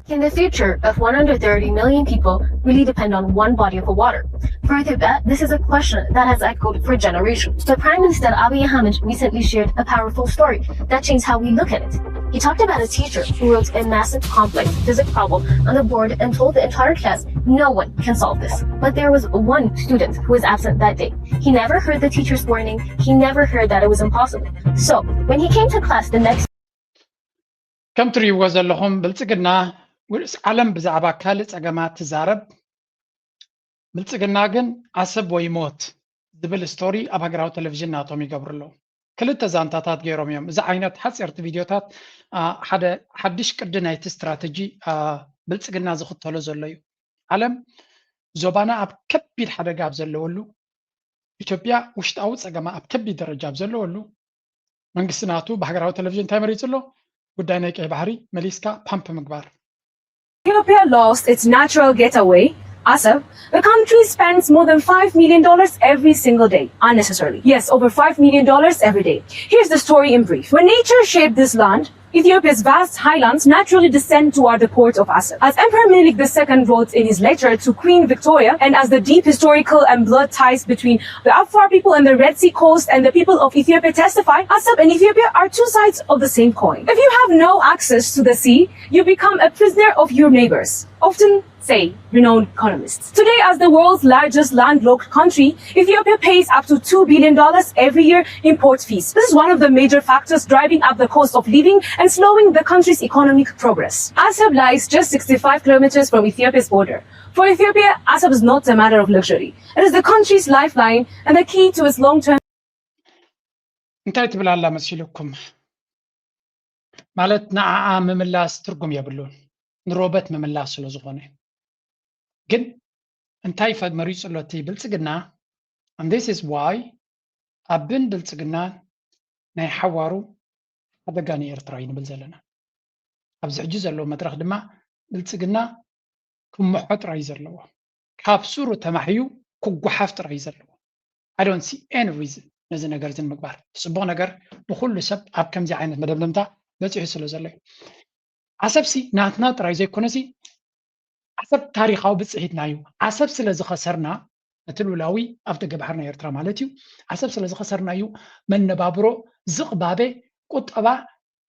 Can the future of one hundred thirty million people really depend on one body of water? For Ethiopia, this is a question that has echoed for generations. But Prime Minister Abiy Ahmed recently shared a powerful story that changed how we look at it. He talked about a teacher who wrote a massive complex physics problem on the board and told the entire class no one can solve this. But there was one student who was absent that day. He never heard the teacher's warning. He never heard that it was impossible. So when he came to class the next ከም ትርእይዎ ዘለኹም ብልፅግና ዓለም ብዛዕባ ካልእ ፀገማት ትዛረብ። ብልፅግና ግን ዓሰብ ወይ ሞት ዝብል ስቶሪ ኣብ ሃገራዊ ቴሌቪዥን ናቶም ይገብሩ ኣለዉ። ክልተ ዛንታታት ገይሮም እዮም። እዚ ዓይነት ሓፂርቲ ቪድዮታት ሓደ ሓድሽ ቅዲ ናይቲ ስትራተጂ ብልፅግና ዝኽተሎ ዘሎ እዩ። ዓለም ዞባና ኣብ ከቢድ ሓደጋ ኣብ ዘለወሉ፣ ኢትዮጵያ ውሽጣዊ ፀገማ ኣብ ከቢድ ደረጃ ኣብ ዘለወሉ መንግስቲ ናቱ ብሃገራዊ ቴሌቪዥን እንታይ መሪፁ ኣሎ? ጉዳይ ናይ ቀይ ባሕሪ መሊስካ ፓምፕ ምግባር። Ethiopia lost its natural getaway, Assab. The country spends more than five million dollars every single day, unnecessarily. Yes, over five million dollars every day. Here's the story in brief. When nature shaped this land, Ethiopia's vast highlands naturally descend toward the port of Assab. As Emperor Menelik the Second wrote in his letter to Queen Victoria, and as the deep historical and blood ties between the Afar people and the Red Sea coast and the people of Ethiopia testify, Assab and Ethiopia are two sides of the same coin. If you have no access to the sea, you become a prisoner of your neighbors, often say renowned economists. Today, as the world's largest landlocked country, Ethiopia pays up to two billion dollars every year in port fees. This is one of the major factors driving up the cost of living and slowing the country's economic progress. Assab lies just sixty-five kilometers from Ethiopia's border. For Ethiopia, Assab is not a matter of luxury. It is the country's lifeline and the key to its long-term እንታይ ትብል ኣላ መሲልኩም? ማለት ንዓኣ ምምላስ ትርጉም የብሉን፣ ንሮበት ምምላስ ስለ ዝኾነ። ግን እንታይ ፈ መሪፁ ኣሎ እቲ ብልፅግና? And this is why ኣቢን ብልፅግናን ናይ ሓዋሩ ሓደጋ ንኤርትራ እዩ ንብል ዘለና። ኣብዚ ሕጂ ዘለዎ መድረኽ ድማ ብልፅግና ክምሖ ጥራይ ዘለዎ፣ ካብ ሱሩ ተማሕዩ ክጓሓፍ ጥራይ ዘለዎ። I don't see any reason ነዚ ነገር እዚ ንምግባር። እቲ ፅቡቕ ነገር ንኹሉ ሰብ ኣብ ከምዚ ዓይነት መደምደምታ በፂሑ ስለ ዘሎ እዩ። ዓሰብሲ ናትና ጥራይ ዘይኮነሲ ዓሰብ ታሪኻዊ ብፅሒትና እዩ። ዓሰብ ስለ ዝኸሰርና፣ እቲ ሉላዊ ኣፍ ደገ ባሕሪ ናይ ኤርትራ ማለት እዩ። ዓሰብ ስለ ዝኸሰርና እዩ መነባብሮ ዝቕባበ፣ ቁጠባ፣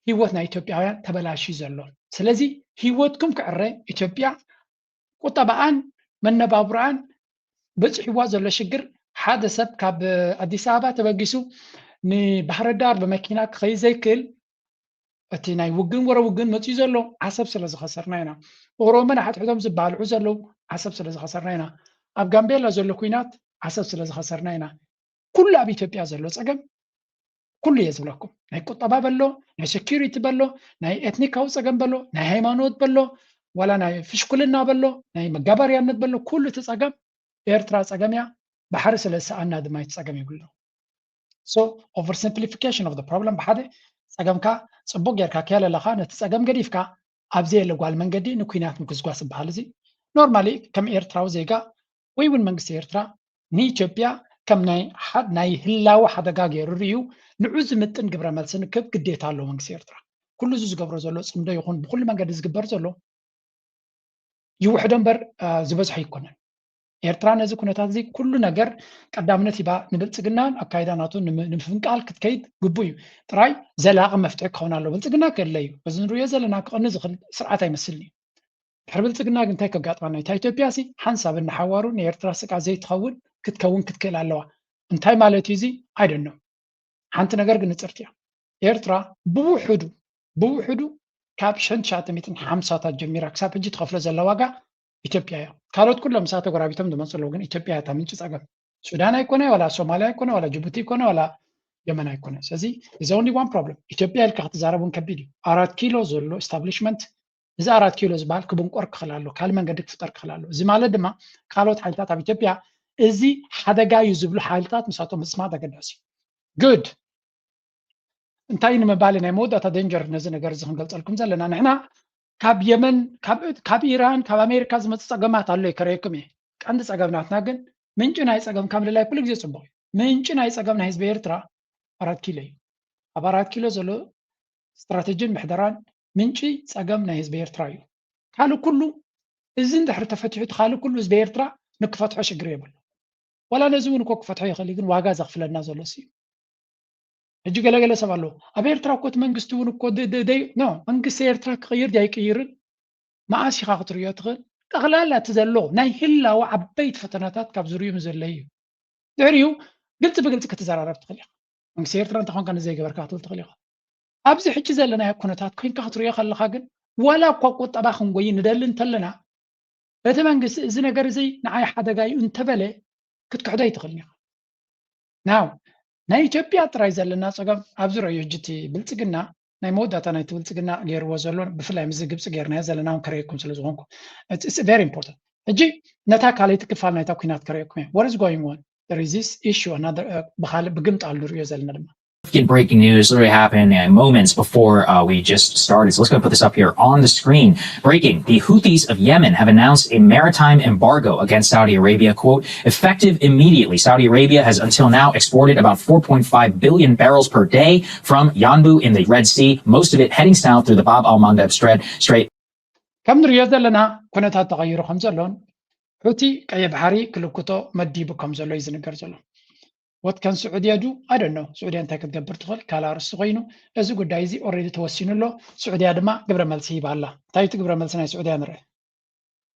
ህይወት ናይ ኢትዮጵያውያን ተበላሽዩ ዘሎ። ስለዚ ህይወትኩም ክዕረ፣ ኢትዮጵያ ቁጠባኣን መነባብሮኣን በፂሕዋ ዘሎ ሽግር፣ ሓደ ሰብ ካብ ኣዲስ ኣበባ ተበጊሱ ንባህር ዳር ብመኪና ክኸይድ ዘይክእል፣ እቲ ናይ ውግን ወረ ውግን መፅዩ ዘሎ ዓሰብ ስለ ዝኸሰርና ኢና። ኦሮሞ ንሓድሕዶም ዝባልዑ ዘለዉ ዓሰብ ስለ ዝኸሰርና ኢና። ኣብ ጋምቤላ ዘሎ ኩናት ዓሰብ ስለ ዝኸሰርና ኢና። ኩሉ ኣብ ኢትዮጵያ ዘሎ ፀገም ኩሉ እየ ዝብለኩም፣ ናይ ቁጠባ በሎ፣ ናይ ሴኪሪቲ በሎ፣ ናይ ኤትኒካዊ ፀገም በሎ፣ ናይ ሃይማኖት በሎ፣ ዋላ ናይ ፍሽኩልና በሎ፣ ናይ መጋበርያነት በሎ፣ ኩሉ እቲ ፀገም ኤርትራ ፀገም እያ። ባሕሪ ስለ ዝሰኣና ድማ እቲ ፀገም የብሉ። So over simplification of the problem፣ ብሓደ ፀገምካ ፅቡቅ ጌርካ ከለለኻ ነቲ ፀገም ገዲፍካ ኣብ ዘየለ ጓል መንገዲ ንኩናት ምጉስጓስ ዝበሃል እዚ normally ከም ኤርትራዊ ዜጋ ወይ እውን መንግስቲ ኤርትራ ንኢትዮጵያ ከም ናይ ሓ- ናይ ህላወ ሓደጋ ገይሩ ርእዩ ንዑ ዝምጥን ግብረ መልሲ ንክብ ግዴታ ኣለዎ መንግስቲ ኤርትራ። ኩሉ እዚ ዝገብሮ ዘሎ ፅምዶ ይኹን ብኩሉ መንገዲ ዝግበር ዘሎ ይውሕዶ እምበር ዝበዝሖ ኣይኮነን። ኤርትራ ነዚ ኩነታት እዚ ኩሉ ነገር ቀዳምነት ሂባ ንብልፅግናን ኣካይዳ ናቱ ንምፍንቃል ክትከይድ ግቡ እዩ። ጥራይ ዘላቂ መፍትሒ ክኸውን ኣለዎ። ብልፅግና ክእለ እዩ። በዚ ንሪኦ ዘለና ክቐኒ ዝኽእል ስርዓት ኣይመስልን እዩ። ድሕሪ ብልፅግና ግን እንታይ ከጋጥመና እዩ? እታ ኢትዮጵያ ሲ ሓንሳብ እናሓዋሩ ንኤርትራ ስቃ ዘይትኸውን ክትከውን ክትክእል ኣለዋ። እንታይ ማለት እዩ እዚ? ኣይደኖ። ሓንቲ ነገር ግን ንፅርቲ እያ። ኤርትራ ብውሕዱ ብውሕዱ ካብ ሸንት ሻተ ሚእትን ሓምሳታት ጀሚራ ክሳብ ሕጂ ትኸፍሎ ዘላ ዋጋ ኢትዮጵያ እያ። ካልኦት ኩሎም ምሳተ ጎራቢቶም ዝመፁ ኣለዉ፣ ግን ኢትዮጵያ እያ እታ ምንጪ ፀገም። ሱዳን ኣይኮነ፣ ዋላ ሶማልያ ኣይኮነ፣ ዋላ ጅቡቲ ኣይኮነ፣ ዋላ የመን ኣይኮነ። ስለዚ እዚ only one problem። ኢትዮጵያ ኢልካ ክትዛረብ እውን ከቢድ እዩ። ኣራት ኪሎ ዘሎ establishment፣ እዚ ኣራት ኪሎ ዝበሃል ክብንቆር ክኽእል ኣሎ፣ ካልእ መንገዲ ክፍጠር ክኽእል ኣሎ። እዚ ማለት ድማ ካልኦት ሓይልታት ኣብ ኢትዮጵያ እዚ ሓደጋ እዩ ዝብሉ ሓይልታት ምሳቶም ምስማት ኣገዳሲ እዩ። Good። እንታይ ንምባል ናይ መወዳእታ danger ነዚ ነገር እዚ ክንገልፀልኩም ዘለና፣ ንሕና ካብ የመን ካብ ኢራን ካብ ኣሜሪካ ዝመፅእ ፀገማት ኣሎ ይከረየኩም እየ። ቀንዲ ፀገም ናትና ግን ምንጪ ናይ ፀገም ካብ ልላይ ኩሉ ግዜ ፅቡቅ እዩ። ምንጪ ናይ ፀገም ናይ ህዝቢ ኤርትራ ኣራት ኪሎ እዩ። ኣብ ኣራት ኪሎ ዘሎ ስትራተጂን ምሕደራን ምንጪ ፀገም ናይ ህዝቢ ኤርትራ እዩ። ካልእ ኩሉ እዚ እንድሕር ተፈቲሑ እቲ ካልእ ኩሉ እዚ ብኤርትራ ንክፈትሖ ሽግር የብሉ። ዋላ ነዚ እውን እኮ ክፈትሖ ይኽእል እዩ፣ ግን ዋጋ ዘኽፍለና ዘሎ እሱ እዩ። ሕጂ ገለገለ ሰብ ኣሎ ኣብ ኤርትራ እኮ እቲ መንግስቲ እውን እኮ ደ- ደ- ደይ ኖ መንግስቲ ኤርትራ ክቕይር ድያ ኣይቅይርን መኣስ ኢኻ ክትርእዮ ትኽእል። ጠቕላላ እቲ ዘሎ ናይ ህላወ ዓበይቲ ፈተናታት ካብ ዝርእዩ ዘሎ እዩ። ድሕሪኡ ግልፂ ብግልፂ ክትዘራረብ ትኽእል ኢኻ። መንግስቲ ኤርትራ እንተኾንካ ንዘይገበርካ ክትብል ትኽእል ኢኻ። ኣብዚ ሕጂ ዘለናዮ ኩነታት ኮይንካ ክትርእዮ ከለኻ ግን ዋላ እኳ ቁጠባ ክንጎይ ንደሊ እንተለና እቲ መንግስቲ እዚ ነገር እዚ ንዓይ ሓደጋ እዩ እንተበለ ክትክሕዶ ኣይትኽእልን ኢኻ። ናው ናይ ኢትዮጵያ ጥራይ ዘለና ፀገም ኣብዚ ረእዩ ሕጂ እቲ ብልፅግና ናይ መወዳእታ ናይቲ ብልፅግና ገይርዎ ዘሎ ብፍላይ ምስዚ ግብፂ ገይርናዮ ዘለና እውን ከርእየኩም ስለ ዝኾንኩ very important። ሕጂ ነታ ካልኣይቲ ክፋል ናይታ ኩናት ከርእየኩም እየ። What is going on? There is this issue another ብካልእ ብግምጣሉ ንርእዮ ዘለና ድማ Breaking news literally happened uh, moments before uh, we just started. So let's go and put this up here on the screen. Breaking. The Houthis of Yemen have announced a maritime embargo against Saudi Arabia. Quote, effective immediately. Saudi Arabia has until now exported about four point five billion barrels per day from Yanbu in the Red Sea, most of it heading south through the Bab al Mandeb Strait. ከም ንሪኦ ዘለና ኩነታት ተቐይሩ ከም ዘሎን ሑቲ ቀይሕ ባሕሪ ክልክቶ መዲቡ ከም ዘሎ እዩ ዝንገር ዘሎ። What can ስዑድያ do? I don't know። ስዑድያ እንታይ ክትገብር ትኽእል ካልእ ኣርእስቲ ኮይኑ፣ እዚ ጉዳይ እዚ already ተወሲኑ ኣሎ። ስዑድያ ድማ ግብረ መልሲ ሂባ ኣላ። እንታይ እቲ ግብረ መልሲ ናይ ስዑድያ ንርአ።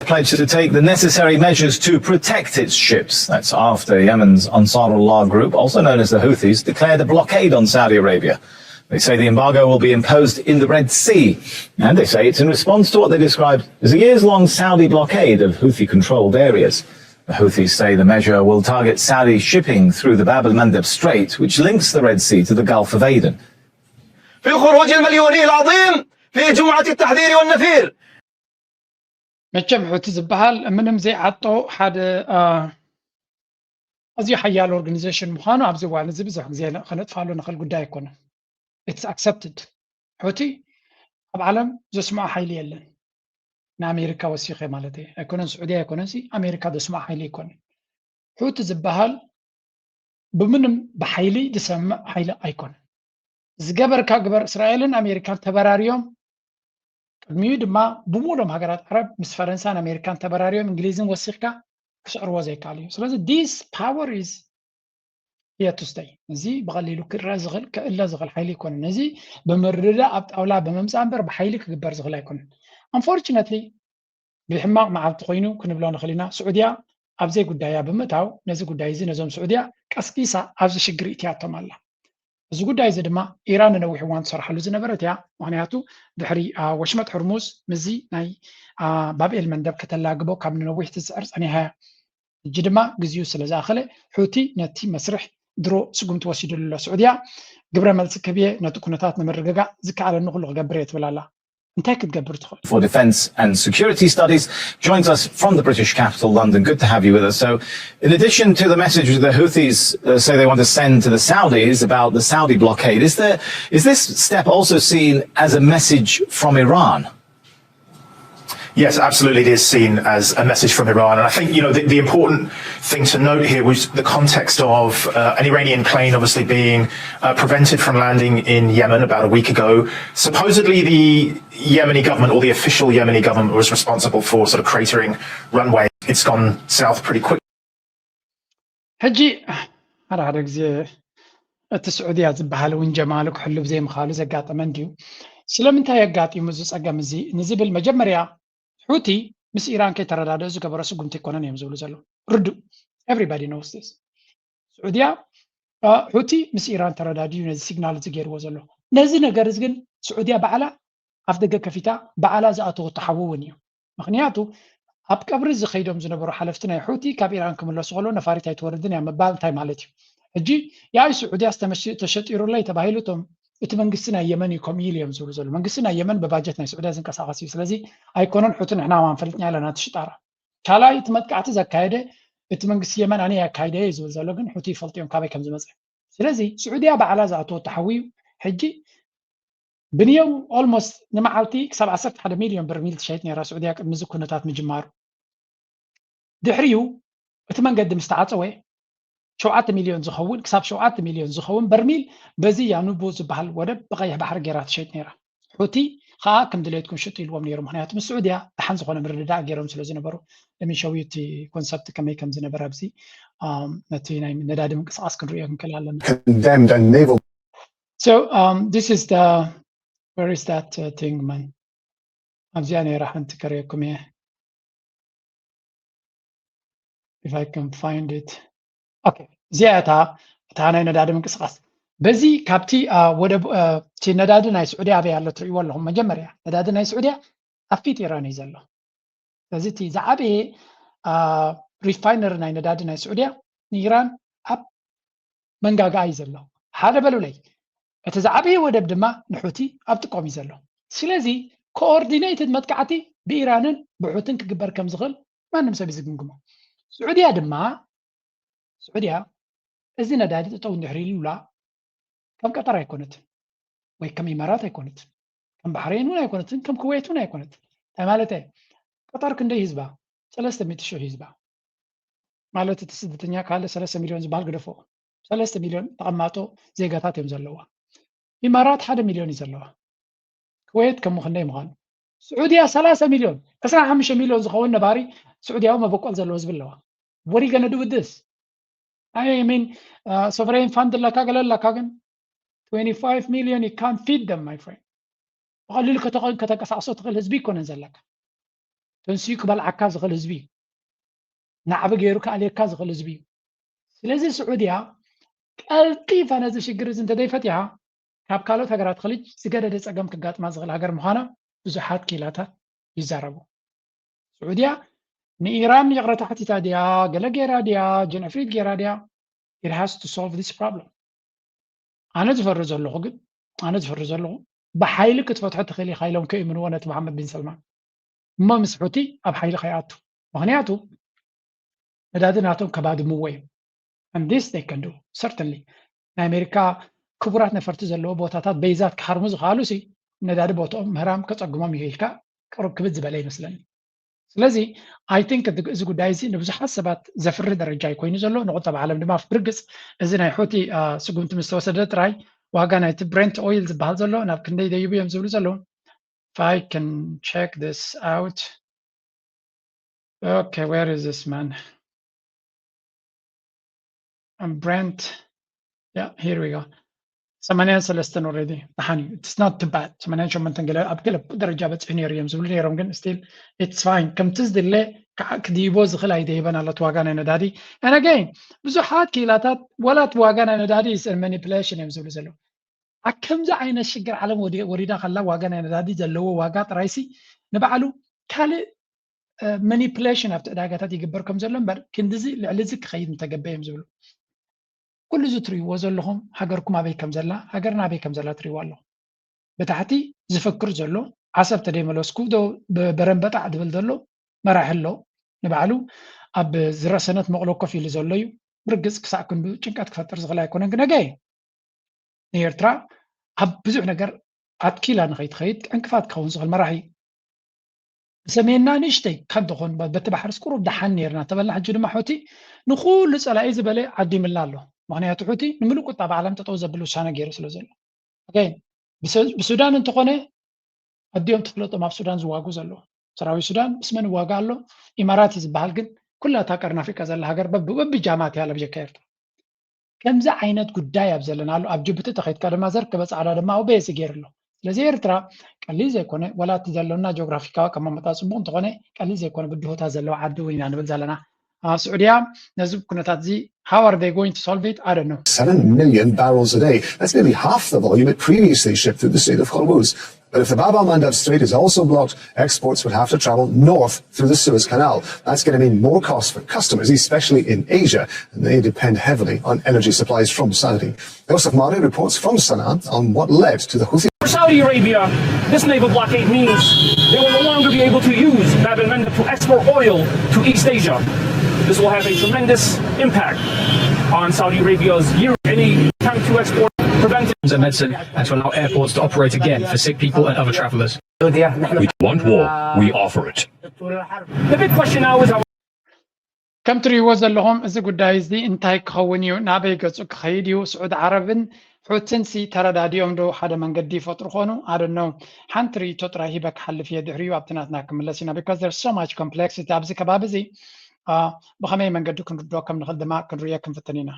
Pledged to take the necessary measures to protect its ships. That's after Yemen's Ansarullah group, also known as the Houthis, declared a blockade on Saudi Arabia. They say the embargo will be imposed in the Red Sea, and they say it's in response to what they described as a years long Saudi blockade of Houthi controlled areas. The Houthis say the measure will target Saudi shipping through the Bab al Mandeb Strait, which links the Red Sea to the Gulf of Aden. في خروج المليوني العظيم في جمعة التحذير والنفير. መቸም ሑቲ ዝበሃል ምንም ዘይዓጦ ሓደ ኣዝዩ ሓያል ኦርጋኒዜሽን ምዃኑ ኣብዚ እዋን እዚ ብዙሕ ግዜ ከነጥፋሉ ንኽእል ጉዳይ ኣይኮነን። It's accepted። ሑቲ ኣብ ዓለም ዘስምዖ ሓይሊ የለን። ንኣሜሪካ ወሲኸ ማለት እየ ኣይኮነን፣ ስዑድያ ኣይኮነን፣ ኣሜሪካ ዘስምዖ ሓይሊ ኣይኮነን። ሑቲ ዝበሃል ብምንም ብሓይሊ ዝሰምዕ ሓይሊ ኣይኮነን። ዝገበርካ ግበር። እስራኤልን ኣሜሪካን ተበራርዮም ቅድሚኡ ድማ ብሙሉኦም ሃገራት ዓረብ ምስ ፈረንሳን ኣሜሪካን ተበራርዮም እንግሊዝን ወሲኽካ ክስዕርዎ ዘይከኣል እዩ። ስለዚ this power is here to stay። እዚ ብቐሊሉ ክእረ ዝኽእል ክእለ ዝኽእል ሓይሊ ኣይኮነን። እዚ ብምርድዳእ ኣብ ጣውላ ብምምፃእ እምበር ብሓይሊ ክግበር ዝኽእል ኣይኮነን። Unfortunately ብሕማቕ መዓልቲ ኮይኑ ክንብሎ ንኽእል ኢና። ስዑድያ ኣብ ዘይጉዳያ ብምእታው ነዚ ጉዳይ እዚ ነዞም ስዑድያ ቀስቂሳ ኣብዚ ሽግር እትያቶም ኣላ። እዚ ጉዳይ እዚ ድማ ኢራን ንነዊሕ እዋን ትሰርሓሉ ዝነበረት እያ። ምኽንያቱ ድሕሪ ወሽመጥ ሕርሙዝ ምስዚ ናይ ባብኤል መንደብ ከተላግቦ ካብ ንነዊሕ ትፅዕር ፀኒሓ እያ። ሕጂ ድማ ግዜኡ ስለ ዝኣኸለ ሑቲ ነቲ መስርሕ ድሮ ስጉምቲ ወሲዱሉ ኣሎ። ስዑድያ ግብረ መልሲ ክህብ እየ፣ ነቲ ኩነታት ንምርግጋእ ዝከኣለኒ ኩሉ ክገብር እየ ትብል ኣላ። እንታይ ክትገብር ትኽእል? for Defence and Security Studies, joins us from the British capital, London. Good to have you with us. So, in addition to the message that the Houthis uh, say they want to send to the Saudis about the Saudi blockade, is there is this step also seen as a message from Iran? Yes, absolutely, it is seen as a message from Iran. And I think, you know, the, the important thing to note here was the context of uh, an Iranian plane obviously being uh, prevented from landing in Yemen about a week ago. Supposedly, the Yemeni government or the official Yemeni government was responsible for sort of cratering runway. It's gone south pretty quickly. ሕጂ ሓደ ሓደ ግዜ እቲ ስዑድያ ዝበሃል እውን ጀማሉ ክሕሉ ብዘይምኽኣሉ ዘጋጠመ እንድዩ። ስለምንታይ ኣጋጢሙ እዚ ጸገም እዚ ንዝብል መጀመርያ ሑቲ ምስ ኢራን ከይተረዳድኡ ዝገበሮ ስጉምቲ ኣይኮነን እዮም ዝብሉ ዘለዉ። ርዱእ። Everybody knows this። ስዑድያ ሑቲ ምስ ኢራን ተረዳድኡ ነዚ ሲግናል እዚ ገይርዎ ዘሎ። ነዚ ነገር እዚ ግን ስዑድያ ባዕላ ኣፍ ደገ ከፊታ ባዕላ ዝኣተወቶ ሓዊ እውን እዩ። ምኽንያቱ ኣብ ቀብሪ እዚ ከይዶም ዝነበሩ ሓለፍቲ ናይ ሑቲ ካብ ኢራን ክምለሱ ከለዉ ነፋሪት ኣይትወርድን እያ ምባል እንታይ ማለት እዩ? ሕጂ ያይ ስዑድያ ተሸጢሩለይ ተባሂሉ እቶም እቲ መንግስቲ ናይ የመን እዩ ከምኡ ኢሉ እዮም ዝብሉ ዘለዉ። መንግስቲ ናይ የመን ብባጀት ናይ ስዑድያ ዝንቀሳቐስ እዩ። ስለዚ ኣይኮነን ሑቲ ንሕና ዋን ፈሊጥና ኣለና ትሽጣራ። ካልኣይ እቲ መጥቃዕቲ ዘካየደ እቲ መንግስቲ የመን ኣነ ኣካይደ እዩ ዝብል ዘሎ፣ ግን ሑቲ ይፈልጡ እዮም ካበይ ከም ዝመፀ። ስለዚ ስዑድያ ባዕላ ዝኣተወቶ ሓዊ እዩ። ሕጂ ብንየው almost ንመዓልቲ ክሳብ ዓሰርተ ሓደ ሚልዮን በርሚል ትሸይጥ ነይራ ስዑድያ ቅድሚ እዚ ኩነታት ምጅማሩ። ድሕሪኡ እቲ መንገዲ ምስ ተዓፀወ ሸውዓተ ሚልዮን ዝኸውን ክሳብ ሸውዓተ ሚልዮን ዝኸውን በርሚል በዚ ያኑቡ ዝበሃል ወደብ ብቐይሕ ባሕሪ ገይራ ትሸይጥ ነይራ። ሑቲ ከዓ ከም ድሌትኩም ሽጡ ኢልዎም ነይሩ። ምክንያቱ ምስ ስዑድያ ደሓን ዝኾነ ምርድዳእ ገይሮም ስለ ዝነበሩ፣ ለሚሸዊ እቲ ኮንሰፕት ከመይ ከም ዝነበረ ኣብዚ ነቲ ናይ ነዳዲ ምንቅስቃስ ክንሪኦ ክንክእል ኣለና። Condemned a naval So um, this is the where is that uh, thing, man? ኣብዚኣ ነይራ ሓንቲ ከርእየኩም እየ። If I can find it. Okay, እዚኣ እታ እታ ናይ ነዳዲ ምንቅስቃስ በዚ ካብቲ ወደብ እቲ ነዳዲ ናይ ስዑዲ ኣበይ ኣሎ ትርእይዎ ኣለኹም። መጀመርያ ነዳዲ ናይ ስዑድያ ኣብ ፊት ኢራን እዩ ዘሎ። ስለዚ እቲ ዝዓበየ ሪፋይነሪ ናይ ነዳዲ ናይ ስዑድያ ንኢራን ኣብ መንጋጋ እዩ ዘሎ። ሓደ በሉለይ። እቲ ዝዓበየ ወደብ ድማ ንሑቲ ኣብ ጥቆም እዩ ዘሎ። ስለዚ ኮኦርዲኔትድ መጥቃዕቲ ብኢራንን ብሑትን ክግበር ከም ዝኽእል ማንም ሰብ እዩ ዝግምግሞ። ስዑድያ ድማ ስዑድያ እዚ ነዳዲ ጠጠው እንድሕር ኢሉላ ከም ቀጠር ኣይኮነትን ወይ ከም ኢማራት ኣይኮነትን፣ ከም ባሕሬን እውን ኣይኮነትን፣ ከም ኩዌት እውን ኣይኮነትን። እንታይ ማለት ቀጠር ክንደይ ህዝባ? ሰለስተ ሚእቲ ሺህ ህዝባ ማለት እቲ ስደተኛ ካለ ሰለስተ ሚሊዮን ዝበሃል ግደፎ። ሰለስተ ሚሊዮን ተቐማጦ ዜጋታት እዮም ዘለዋ። ኢማራት ሓደ ሚሊዮን እዩ ዘለዋ። ኩዌት ከም ክንደይ ምዃኑ? ስዑድያ ሰላሳ ሚሊዮን፣ ዕስራን ሓሙሽተ ሚሊዮን ዝኸውን ነባሪ ስዑድያዊ መበቆል ዘለዎ ህዝቢ ኣለዋ። What are you gonna do with this? I mean, sovereign fund ኣለካ ገለ ኣለካ ግን twenty-five million you can't feed them, my friend. ብቐሊሉ ከተንቀሳቕሶ ትኽእል ህዝቢ ይኮነን ዘለካ። ተንስዩ ክበልዓካ ዝኽእል ህዝቢ እዩ። ናዕቢ ገይሩ ክኣልየካ ዝኽእል ህዝቢ እዩ። ስለዚ ስዑድያ ቀልጢፋ ነዚ ሽግር እዚ እንተዘይፈቲሓ ካብ ካልኦት ሃገራት ኸሊጅ ዝገደደ ፀገም ክጋጥማ ዝኽእል ሃገር ምዃና ብዙሓት ክኢላታት ይዛረቡ። ስዑድያ ንኢራን ይቕረታ ሓቲታ ድያ፣ ገለ ገይራ ድያ፣ ጀን ዕፍሪት ገይራ ድያ? It has to solve this problem. ኣነ ዝፈሪ ዘለኹ ግን ኣነ ዝፈሪ ዘለኹ ብሓይሊ ክትፈትሖ ትኽእል ኢኻ ኢሎም ከይእምንዎ ነቲ መሓመድ ቢን ሰልማን እሞ ምስ ሑቲ ኣብ ሓይሊ ከይኣቱ። ምኽንያቱ ነዳዲ ናቶም ከባድምዎ እዮም። And this they can do certainly። ናይ ኣሜሪካ ክቡራት ነፈርቲ ዘለዎ ቦታታት በይዛት ክሃርሙ ዝኸኣሉ ሲ ነዳዲ ቦትኦም ምህራም ከፀግሞም እዩ ኢልካ ቅሩብ ክብድ ዝበለ ይመስለኒ። ስለዚ I think እዚ ጉዳይ እዚ ንብዙሓት ሰባት ዘፍርህ ደረጃ እዩ ኮይኑ ዘሎ። ንቁጠባ ዓለም ድማ ብርግፅ እዚ ናይ ሑቲ ስጉምቲ ምስ ተወሰደ ጥራይ ዋጋ ናይቲ ብሬንት ኦይል ዝበሃል ዘሎ ናብ ክንደይ ደይቡ እዮም ዝብሉ ዘለዉ። If I can check this out. Okay, where is this man? Brent. Yeah, here we go. ሰማንያን ሰለስተን already ደሓን እዩ። It's not too bad. ሰማንያን ሸሞንተን ገለ ኣብ ገለ ደረጃ በፂሑ ነይሩ እዮም ዝብሉ ነይሮም፣ ግን still it's fine። ከምቲ ዝድለ ክድይቦ ዝኽእል ኣይደይበን ኣሎ እቲ ዋጋ ናይ ነዳዲ። And again ብዙሓት ክኢላታት ዋላ እቲ ዋጋ ናይ ነዳዲ is a manipulation እዮም ዝብሉ ዘለዉ። ኣብ ከምዚ ዓይነት ሽግር ዓለም ወሪዳ ከላ ዋጋ ናይ ነዳዲ ዘለዎ ዋጋ ጥራይሲ ንባዕሉ ካልእ ማኒፕሌሽን ኣብቲ ዕዳጋታት ይግበር ከም ዘሎ እምበር ክንድዚ ልዕሊ እዚ ክኸይድ ምተገበ እዮም ዝብሉ። ኩሉ እዚ ትርእይዎ ዘለኹም ሃገርኩም ኣበይ ከም ዘላ፣ ሃገርና ኣበይ ከም ዘላ ትርእይዎ ኣለኹም። ብታሕቲ ዝፈክር ዘሎ ዓሰብ ተደይመለስኩ ዶ በረምበጣዕ ዝብል ዘሎ መራሒ ኣሎ። ንባዕሉ ኣብ ዝረሰነት መቕሎ ኮፍ ኢሉ ዘሎ እዩ። ብርግጽ ክሳዕ ክንዱ ጭንቀት ክፈጥር ዝኽእል ኣይኮነን። ግን ኣገይ ንኤርትራ ኣብ ብዙሕ ነገር ኣትኪላ ንኸይትኸይድ ዕንቅፋት ክኸውን ዝኽእል መራሒ እዩ። ብሰሜንና ንእሽተይ ካብ ትኾን በቲ ባሕርስ ቁሩብ ደሓን ነይርና ተበልና። ሕጂ ድማ ሑቲ ንኹሉ ጸላኢ ዝበለ ዓዲምልና ኣሎ። ምኽንያቱ ሑቲ ንምሉእ ቁጠባ ዓለም ጠጠው ዘብል ውሳነ ገይሩ ስለ ዘሎ። ኣገይን ብሱዳን እንተኾነ ኣዲኦም ትፍለጦም ኣብ ሱዳን ዝዋጉ ዘለዉ። ሰራዊት ሱዳን ምስ መን ይዋጋእ ኣሎ? ኢማራት እዩ ዝበሃል፣ ግን ኩላ እታ ቀርኒ ኣፍሪቃ ዘላ ሃገር በብጃማት እያ ለብጀካ ኤርትራ። ከምዚ ዓይነት ጉዳይ ኣብ ዘለናሉ ኣብ ጅቡቲ ተኸይድካ ድማ ዘርከበ ጻዕዳ ድማ ኣብ በየሲ ገይሩ ኣሎ። ስለዚ ኤርትራ ቀሊል ዘይኮነ፣ ዋላ እቲ ዘሎና ጂኦግራፊካዊ ኣቀማምጣ ጽቡቕ እንተኾነ ቀሊል ዘይኮነ ብድሆታት ዘለዋ ዓዲ እውን ኢና ንብል ዘለና። ኣብ ስዑድያ ነዚ ኩነታት እዚ how are they going to solve it? I don't know. Seven million barrels a day. That's nearly half the volume it previously shipped through the Strait of Hormuz. But if the Bab al Mandab Strait is also blocked, exports would have to travel north through the Suez Canal. That's going to mean more costs for customers, especially in Asia, and they depend heavily on energy supplies from Saudi. Yosef Mari reports from Sana'a on what led to the Houthi. For Saudi Arabia, this naval blockade means they will no longer be able to use Bab el Mandab to export oil to East Asia. This will have a tremendous impact on Saudi Arabia's year. Any attempt to export prevented. And medicine, and to allow airports to operate again for sick people and other travellers. We want war. We offer it. The big question now is how ከም ትርእይዎ ዘለኹም እዚ ጉዳይ እዚ እንታይ ክኸውን እዩ? ናበይ ገጹ ክኸይድ እዩ? ስዑድ ዓረብን ሑትን ሲ ተረዳዲኦም ዶ ሓደ መንገዲ ይፈጥሩ ኾኑ ኣደነው። ሓንቲ ርእቶ ጥራይ ሂበ ክሓልፍ እየ፣ ድሕሪኡ ኣብቲ ናትና ክምለስ ኢና። Because there's so much complexity ኣብዚ ከባቢ እዚ። ብኸመይ መንገዲ ክንርድኦ ከም ንኽእል ድማ ክንርእዮ ክንፍትን ኢና።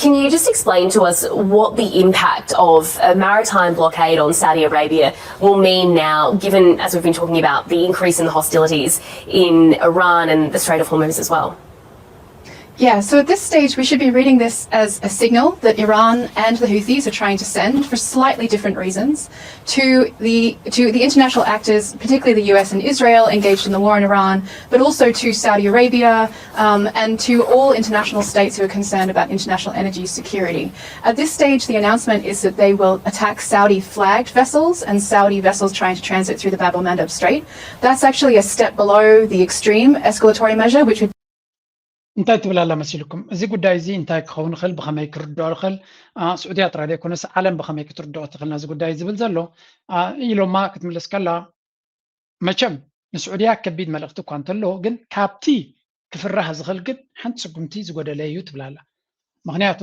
Can you just explain to us what the impact of a maritime blockade on Saudi Arabia will mean now, given, as we've been talking about, the increase in the hostilities in Iran and the Strait of Hormuz as well? Yeah, so at this stage, we should be reading this as a signal that Iran and the Houthis are trying to send, for slightly different reasons, to the to the international actors, particularly the U S and Israel, engaged in the war in Iran, but also to Saudi Arabia, um, and to all international states who are concerned about international energy security. At this stage, the announcement is that they will attack Saudi flagged vessels and Saudi vessels trying to transit through the Bab el Mandeb Strait. That's actually a step below the extreme escalatory measure, which would እንታይ ትብል ኣላ መሲልኩም? እዚ ጉዳይ እዚ እንታይ ክኸውን ይኽእል፣ ብኸመይ ክርድኦ ይኽእል? ስዑድያ ጥራይ ዘይኮነስ ዓለም ብኸመይ ክትርድኦ ትኽእል ነዚ ጉዳይ ዝብል ዘሎ ኢሎማ ክትምልስ ከላ፣ መቸም ንስዑድያ ከቢድ መልእኽቲ እኳ እንተሎ፣ ግን ካብቲ ክፍራህ ዝኽእል ግን ሓንቲ ስጉምቲ ዝጎደለ እዩ ትብል ኣላ። ምኽንያቱ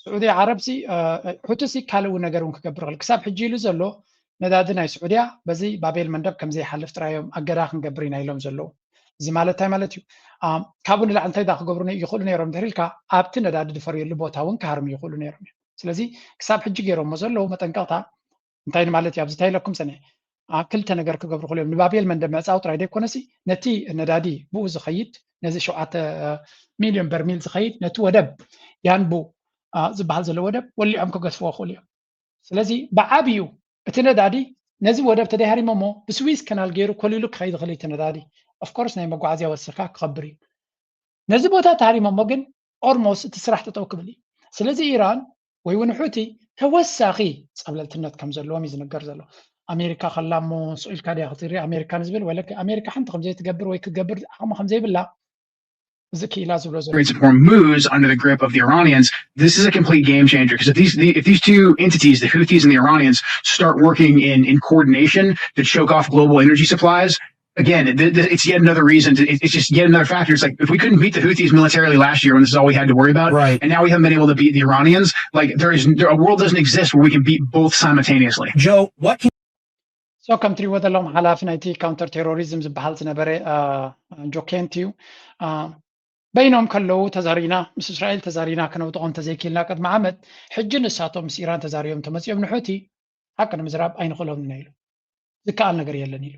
ስዑዲ ዓረብ ሲ ሑቲ ሲ ካልእ ነገር እውን ክገብር ይኽእል። ክሳብ ሕጂ ኢሉ ዘሎ ነዳዲ ናይ ስዑድያ በዚ ባቤል መንደብ ከም ዘይሓልፍ ጥራይ እዮም ኣገዳ ክንገብር ኢና ኢሎም ዘለዉ። እዚ ማለት እንታይ ማለት እዩ? ካብኡ ንላዕሊ እንታይ ዳ ክገብሩ ይኽእሉ ነይሮም እንድሕር ኢልካ፣ ኣብቲ ነዳዲ ዝፈርየሉ ቦታ እውን ክሃርሙ ይኽእሉ ነይሮም እዮም። ስለዚ ክሳብ ሕጂ ገይሮሞ ዘለዉ መጠንቀቕታ እንታይ ማለት እዩ? ኣብዚ እንታይ ኢለኩም ሰነ ክልተ ነገር ክገብሩ ክእሉ እዮም። ንባቤል መንደብ ምዕፃው ጥራይ ዘይኮነሲ ነቲ ነዳዲ ብኡ ዝኸይድ ነዚ ሸውዓተ ሚልዮን በርሚል ዝኸይድ ነቲ ወደብ ያንቡ ዝበሃል ዘሎ ወደብ ወሊዖም ክገድፍዎ ክእሉ እዮም። ስለዚ ብዓብዩ እቲ ነዳዲ ነዚ ወደብ ተደይሃሪሞሞ ብስዊዝ ከናል ገይሩ ኮሊሉ ክኸይድ ይኽእል እቲ ነዳዲ። ኦፍኮርስ ናይ መጓዓዝያ ወስኻ ክኸብር እዩ። ነዚ ቦታ ተሃሪሞሞ ግን ኦርሞስ እቲ ስራሕ ጠጠው ክብል እዩ። ስለዚ ኢራን ወይ እውን ሑቲ ተወሳኺ ፀብለልትነት ከም ዘለዎም እዩ ዝነገር ዘሎ። ኣሜሪካ ከላ እሞ ስቕ ኢልካ ድያ ክትርኢ ኣሜሪካ ንዝብል፣ ወለ ኣሜሪካ ሓንቲ ከም ዘይትገብር ወይ ክትገብር ዓቕሚ ከም ዘይብላ እዚ ክኢላ ዝብሎ ዘሎ። Hormuz under the grip of the Iranians, this is a complete game changer. Because if these the, if these two entities, the Houthis and the Iranians, start working in in coordination to choke off global energy supplies, again, th- th- it's yet another reason. To, it- it's just yet another factor. It's like if we couldn't beat the Houthis militarily last year, when this is all we had to worry about, Right. and now we haven't been able to beat the Iranians, like there is there, a world doesn't exist where we can beat both simultaneously. Joe, what can So ከም ትሪእዎ ዘለኹም ሓላፊ ናይቲ ካውንተር ቴሮሪዝም ዝበሃል ዝነበረ ጆኬንት እዩ። በይኖም ከለዉ ተዛሪና ምስ እስራኤል ተዛሪና ከነውድቖም እንተዘይክኢልና ቅድሚ ዓመት፣ ሕጂ ንሳቶም ምስ ኢራን ተዛሪቦም ተመፂኦም ንሑቲ ሓቂ ንምዝራብ ኣይንኽእሎም ኢና ኢሉ። ዝከኣል ነገር የለን ኢሉ።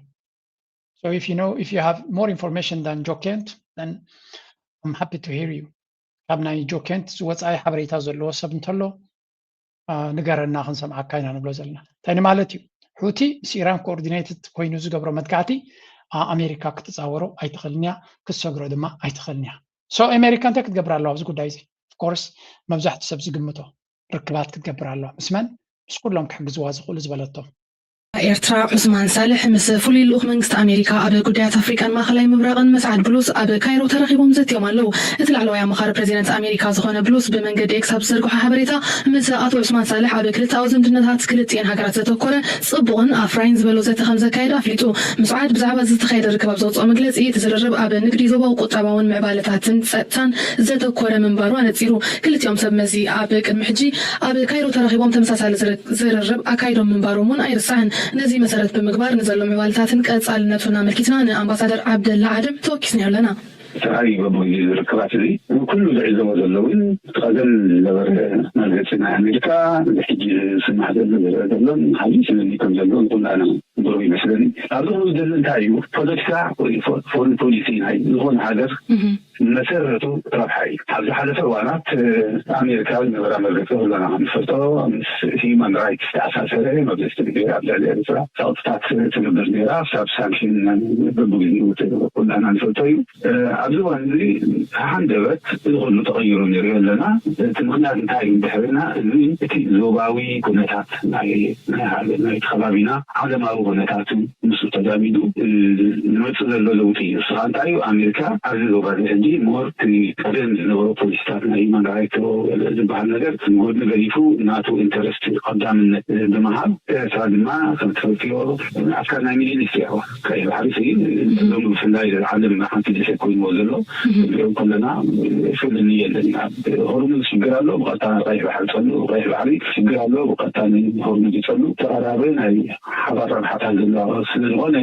So if you know, if you have more information than ጆኬንት, then I'm happy to hear you. ካብ ናይ ጆኬንት ዝወፃኢ ሓበሬታ ዘለዎ ሰብ እንተሎ ንገረና ክንሰምዓካ ኢና ንብሎ ዘለና። እንታይ ንማለት እዩ? ሑቲ ምስ ኢራን ኮኦርዲኔትድ ኮይኑ ዝገብሮ መጥቃዕቲ ኣሜሪካ ክትፃወሮ ኣይትኽእልን እያ፣ ክትሰግሮ ድማ ኣይትኽእልን እያ። ሶ ኣሜሪካ እንታይ ክትገብር ኣለዋ ኣብዚ ጉዳይ እዚ? ኦፍኮርስ መብዛሕትኡ ሰብ ዝግምቶ ርክባት ክትገብር ኣለዋ። ምስ መን? ምስ ኩሎም ክሕግዝዋ ዝኽእሉ ዝበለቶም። ኤርትራ ዑስማን ሳልሕ ምስ ፍሉይ ልኡኽ መንግስቲ ኣሜሪካ ኣብ ጉዳያት ኣፍሪቃን ማእኸላይ ምብራቕን መስዓድ ብሉስ ኣብ ካይሮ ተራኺቦም ዘትዮም ኣለዉ። እቲ ላዕለዋይ ኣማኻሪ ፕሬዚደንት ኣሜሪካ ዝኾነ ብሉስ ብመንገዲ ኤክስ ኣብ ዝዘርግሖ ሓበሬታ፣ ምስ ኣቶ ዑስማን ሳልሕ ኣብ ክልተኣዊ ዝምድናታት ክልቲኤን ሃገራት ዘተኮረ ጽቡቕን ኣፍራይን ዝበሎ ዘተ ከም ዘካየደ ኣፍሊጡ። ምስዓድ ብዛዕባ ዝተኻየደ ርክብ ኣብ ዘውፅኦ መግለፂ፣ እቲ ዝርርብ ኣብ ንግዲ ዞባዊ ቁጠባውን ምዕባለታትን ጸጥታን ዘተኮረ ምንባሩ ኣነጺሩ። ክልቲኦም ሰብ መዚ ኣብ ቅድሚ ሕጂ ኣብ ካይሮ ተራኺቦም ተመሳሳሊ ዝርርብ ኣካይዶም ምንባሮም እውን ኣይርሳዕን። ነዚ መሰረት ብምግባር ንዘሎ ምዕባለታትን ቀጻልነቱን ኣመልኪትና ንኣምባሳደር ዓብደላ ዓደም ተወኪስናዮ ኣለና። ተራእዩ በብግዜ ዝርክባት እዚ ኩሉ ዝዕዘቦ ዘሎ እውን ቀደም ዝነበረ መርገፂ ናይ ኣሜሪካ ሕጂ ዝስማዕ ዘሎ ዝረአ ዘሎን ሓዚ ስምኒ ከም ዘሎ ንኩላና ብሩህ ይመስለኒ። ኣብዚ ክሉ ዝደሊ እንታይ እዩ ፖለቲካ ወይ ፎሪን ፖሊሲ ናይ ዝኾነ ሃገር መሰረቱ ረብሓ እዩ። ኣብ ዝሓለፈ እዋናት ኣሜሪካ ዝነበራ መርገፂ ኩላና ከም ንፈልጦ ምስ ሂማን ራይትስ ዝተኣሳሰረ መብለስቲ ግዜ ኣብ ልዕሊ ኤርትራ ፃውፅታት ትገብር ነይራ። ክሳብ ሳንክሽን በብግዜኡ ኩላና ንፈልጦ እዩ። ኣብዚ እዋን እዚ ሃንደበት እዚ ኩሉ ተቐይሩ ንሪኦ ኣለና። እቲ ምኽንያት እንታይ እዩ? ድሕርና እዚ እቲ ዞባዊ ኩነታት ናይ ናይ ሃገር ናይቲ ከባቢና ዓለማዊ ኩነታትን ምስኡ ተዛሚዱ ዝመፅእ ዘሎ ለውጢ እዩ። ንስኻ እንታይ እዩ ኣሜሪካ ኣብዚ ዞባ እዚ ሕጂ ሞር እቲ ቀደም ዝነበሮ ፖሊሲታት ናይ ሂማን ራይት ዝበሃል ነገር ንጎድኒ ገዲፉ ናቱ ኢንተረስት ቀዳምነት ብምሃብ ኤርትራ ድማ ከም ትፈልጥዮ ኣካል ናይ ሚድል ኢስት እያ። ቀይሕ ባሕሪ ሲ ሎም ብፍላይ ዓለም ሓንቲ ደሴት ኮይንዎ ዘሎ ንሪኦም ከለና ፍልልይ የለን። ኣብ ሆርሙዝ ሽግር ኣሎ፣ ብቐጥታ ቀይሕ ባሕሪ ጸሉ፣ ቀይሕ ባሕሪ ሽግር ኣሎ፣ ብቐጥታ ንሆርሙዝ ይጸሉ። ተቐራራቢ ናይ ሓባር ረብሓታት ዘለዋ ስለ ዝኾነ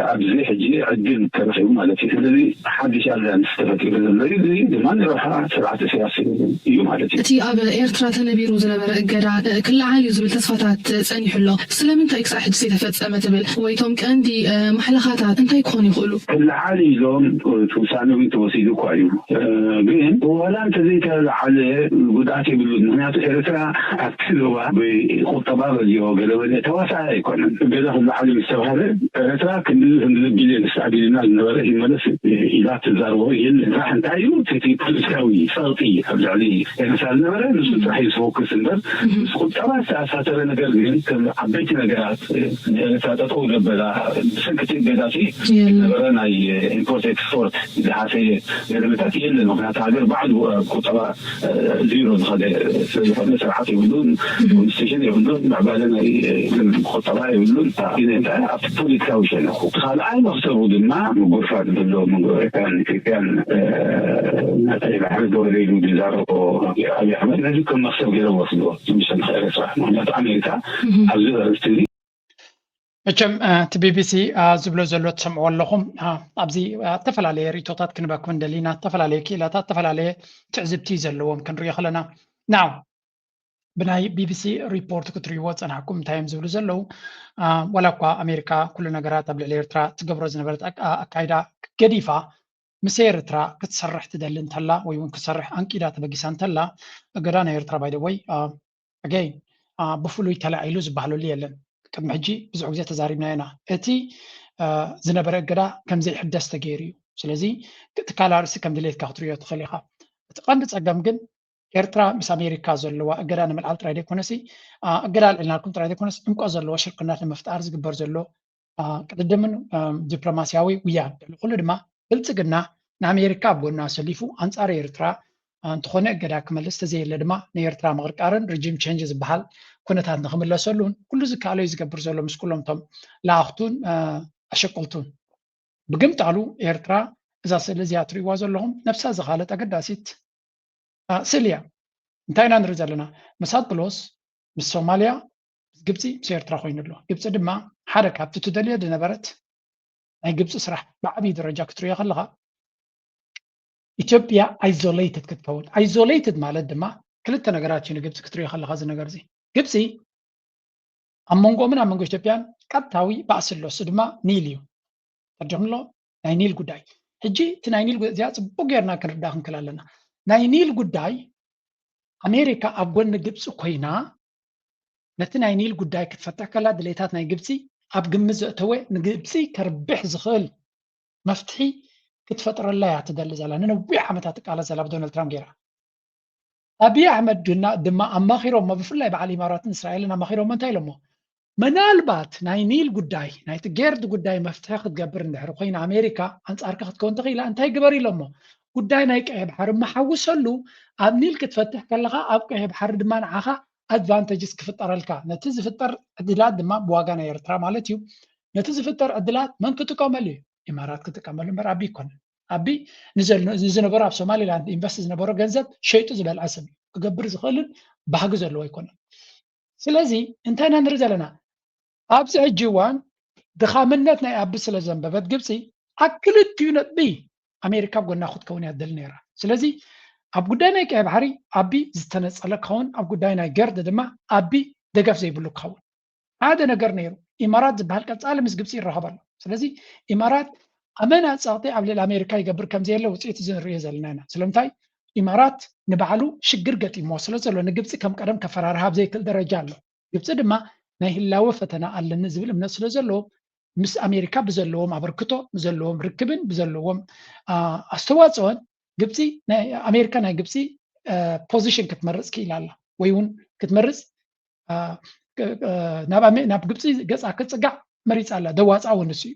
ኣብዚ ሕጂ ዕድል ተረኺቡ ማለት እዩ። ስለዚ ሓድሽ ኣልያንስ ተፈጢሩ ዘሎ እዩ። እዚ ድማ ንረብሓ ስርዓት ኢሳያስ እዩ ማለት እዩ። እቲ ኣብ ኤርትራ ተነቢሩ ዝነበረ እገዳ ክለዓል እዩ ዝብል ተስፋታት ጸኒሑ ኣሎ። ስለምንታይ ክሳዕ ሕጂ ዘይተፈጸመ ትብል? ወይ እቶም ቀንዲ ማሕለኻታት እንታይ ክኾኑ ይኽእሉ? ክለዓል ኢሎም ውሳነ እውን ተወሲዱ እኳ እዩ። ግን ዋላ እንተዘይተለዓለ ጉድኣት የብሉን። ምክንያቱ ኤርትራ ኣብቲ ዞባ ብቁጠባ በልዮ ገለ በለ ተዋሳኣይ ኣይኮነን። እገዳ ክለዓል ምስ ተባሃለ ኤርትራ ክንድዚ ክንድዚ ቢልዮን ተሳዕቢሉና ዝነበረ ይመለስ ኢላ ትዛረቦ የለን። ስራሕ እንታይ እዩ? እቲ ፖለቲካዊ ጸቕጢ ኣብ ልዕሊ ኤርትራ ዝነበረ ንሱ ጥራሕ እዩ ዝፎክስ እምበር ምስ ቁጠባ ዝተኣሳሰረ ነገር ግን ከም ዓበይቲ ነገራት ንኤርትራ ጠጠው ዘበላ ብሰንኪ እቲ እገዳ ሲ ዝነበረ ናይ ኢምፖርት ኤክስፖርት ዝሃሰየ ገለመታት የለን። ምክንያቱ ሃገር ባዕሉ ኣብ ቁጠባ ዜሮ ዝኸደ ስለዝኾነ ስርዓት የብሉን፣ ኮንስቲቱሽን የብሉን፣ ምዕባለ ናይ ቁጠባ የብሉን። ኣብቲ ፖለቲካዊ ሸነኹ ካልኣይ መክሰቡ ድማ ምጉርፋት ዘሎ መንጎ ኤርትራን ኢትዮጵያን ናታይ ባሕሪ ዶረደ ኢሉ ዝዛረቦ ኣብይ ኣሕመድ ነዚ ከም መክሰብ ገይረ ወስዶ ዝምሰል ንክእል ስራሕ ምክንያቱ ኣሜሪካ ኣብዚ ርእስቲ እዚ መቸም እቲ ቢቢሲ ዝብሎ ዘሎ ትሰምዕዎ ኣለኹም። ኣብዚ ዝተፈላለየ ርእቶታት ክንበኩም እንደሊና፣ ዝተፈላለየ ክኢላታት፣ ዝተፈላለየ ትዕዝብቲ ዘለዎም ክንሪኦ ከለና ናው ብናይ ቢቢሲ ሪፖርት ክትሪእዎ ጸናሕኩም እንታይ እዮም ዝብሉ ዘለዉ። ዋላ እኳ ኣሜሪካ ኩሉ ነገራት ኣብ ልዕሊ ኤርትራ ትገብሮ ዝነበረት ኣካይዳ ገዲፋ ምስ ኤርትራ ክትሰርሕ ትደሊ እንተላ ወይ እውን ክትሰርሕ ኣንቂዳ ተበጊሳ እንተላ እገዳ ናይ ኤርትራ ባይደወይ ኣገይ ብፍሉይ ተላዒሉ ዝበሃለሉ የለን። ቅድሚ ሕጂ ብዙሕ ግዜ ተዛሪብና ኢና። እቲ ዝነበረ እገዳ ከምዘይሕደስ ተገይሩ እዩ። ስለዚ ትካል ኣርእስቲ ከም ድሌትካ ክትሪኦ ትኽእል ኢኻ። እቲ ቀንዲ ጸገም ግን ኤርትራ ምስ ኣሜሪካ ዘለዋ እገዳ ንምልዓል ጥራይ ዘይኮነሲ እገዳ ኣልዒልናልኩም ጥራይ ዘይኮነስ ዕምቆ ዘለዎ ሽርክነት ንምፍጣር ዝግበር ዘሎ ቅድድምን ዲፕሎማስያዊ ውያን ኩሉ ድማ ብልጽግና ንኣሜሪካ ኣብ ጎና ኣሰሊፉ ኣንጻር ኤርትራ እንተኾነ እገዳ ክመልስ ተዘየለ ድማ ንኤርትራ ምቕርቃርን ሪጂም ቼንጅ ዝበሃል ኩነታት ንክምለሰሉን ኩሉ ዝከኣሎ እዩ ዝገብር ዘሎ ምስ ኩሎም እቶም ለኣኽቱን ኣሸቀልቱን። ብግምጣሉ ኤርትራ እዛ ስእሊ እዚኣ ትሪእዋ ዘለኹም ነብሳ ዝኻለት ኣገዳሲት ስእሊ እያ። እንታይ ኢና ንርኢ ዘለና? ምስ ኣጥሎስ ምስ ሶማልያ ምስ ግብፂ ምስ ኤርትራ ኮይኑ ኣሎ። ግብፂ ድማ ሓደ ካብቲ ትደልዮ ዝነበረት ናይ ግብፂ ስራሕ ብዓብዪ ደረጃ ክትሪኦ ከለኻ ኢትዮጵያ ኣይዞሌትድ ክትከውን። ኣይዞሌትድ ማለት ድማ ክልተ ነገራት እዩ ንግብፂ ክትሪኦ ከለኻ እዚ ነገር እዚ። ግብፂ ኣብ መንጎኦምን ኣብ መንጎ ኢትዮጵያን ቀጥታዊ ባእሲ ኣሎ። እሱ ድማ ኒል እዩ። ተርዲኹም ኣሎ ናይ ኒል ጉዳይ። ሕጂ እቲ ናይ ኒል ጉዳይ እዚኣ ፅቡቅ ጌርና ክንርዳ ክንክል ኣለና። ናይ ኒል ጉዳይ ኣሜሪካ ኣብ ጎኒ ግብፂ ኮይና ነቲ ናይ ኒል ጉዳይ ክትፈትሕ ከላ ድሌታት ናይ ግብፂ ኣብ ግምት ዘእተወ ንግብፂ ከርብሕ ዝኽእል መፍትሒ ክትፈጥረላ እያ ትደሊ ዘላ። ንነዊሕ ዓመታት ትቃለስ ዘላ ብዶናልድ ትራምፕ ገይራ። ኣብይ ኣሕመድ ድማ ኣማኺሮሞ ብፍላይ በዓል ኢማራትን እስራኤልን ኣማኺሮሞ እንታይ ኢሎሞ? ምናልባት ናይ ኒል ጉዳይ ናይቲ ጌርድ ጉዳይ መፍትሒ ክትገብር እንድሕር ኮይና ኣሜሪካ ኣንጻርካ ክትከውን ተኽኢላ እንታይ ግበር ኢሎሞ? ጉዳይ ናይ ቀይሕ ባሕሪ መሓውሰሉ ኣብ ኒል ክትፈትሕ ከለኻ ኣብ ቀይሕ ባሕሪ ድማ ንዓኻ ኣድቫንተጅስ ክፍጠረልካ ነቲ ዝፍጠር ዕድላት ድማ ብዋጋ ናይ ኤርትራ ማለት እዩ። ነቲ ዝፍጠር ዕድላት መን ክጥቀመሉ እዩ? ኢማራት ክጥቀመሉ እምበር ኣቢ ይኮነን። ኣቢ ንዝነበሮ ኣብ ሶማሊላንድ ኢንቨስት ዝነበሮ ገንዘብ ሸይጡ ዝበልዐ ሰብ እዩ። ክገብር ዝኽእልን ባህጊ ዘለዎ ኣይኮነን። ስለዚ እንታይ ኢና ንርኢ ዘለና? ኣብዚ ሕጂ እዋን ድኻምነት ናይ ኣቢ ስለ ዘንበበት ግብፂ ኣብ ክልቲኡ ነጥቢ ኣሜሪካ ጎና ክትከውን እያ ትደሊ ነይራ። ስለዚ ኣብ ጉዳይ ናይ ቀይ ባሕሪ ኣቢ ዝተነፀለ ክኸውን፣ ኣብ ጉዳይ ናይ ገርድ ድማ ኣቢ ደገፍ ዘይብሉ ክኸውን ሓደ ነገር ነይሩ። ኢማራት ዝበሃል ቀፃሊ ምስ ግብፂ ይራኸብ ኣሎ። ስለዚ ኢማራት ኣመና ፀቕጢ ኣብ ልዕሊ ኣሜሪካ ይገብር ከም ዘየለ ውፅኢት እዚ ንሪኦ ዘለና ኢና። ስለምንታይ ኢማራት ንባዕሉ ሽግር ገጢምዎ ስለ ዘሎ ንግብፂ ከም ቀደም ከፈራርሃ ኣብ ዘይክእል ደረጃ ኣሎ። ግብፂ ድማ ናይ ህላወ ፈተና ኣለኒ ዝብል እምነት ስለ ዘለዎ ምስ ኣሜሪካ ብዘለዎም ኣበርክቶ ብዘለዎም ርክብን ብዘለዎም ኣስተዋፅኦን ግብፂ ኣሜሪካ ናይ ግብፂ ፖዚሽን ክትመርፅ ክኢላ ኣላ ወይ እውን ክትመርፅ ናብ ግብፂ ገፃ ክትፅጋዕ መሪፃ ኣላ። ደዋፃ እውን ንሱ እዩ።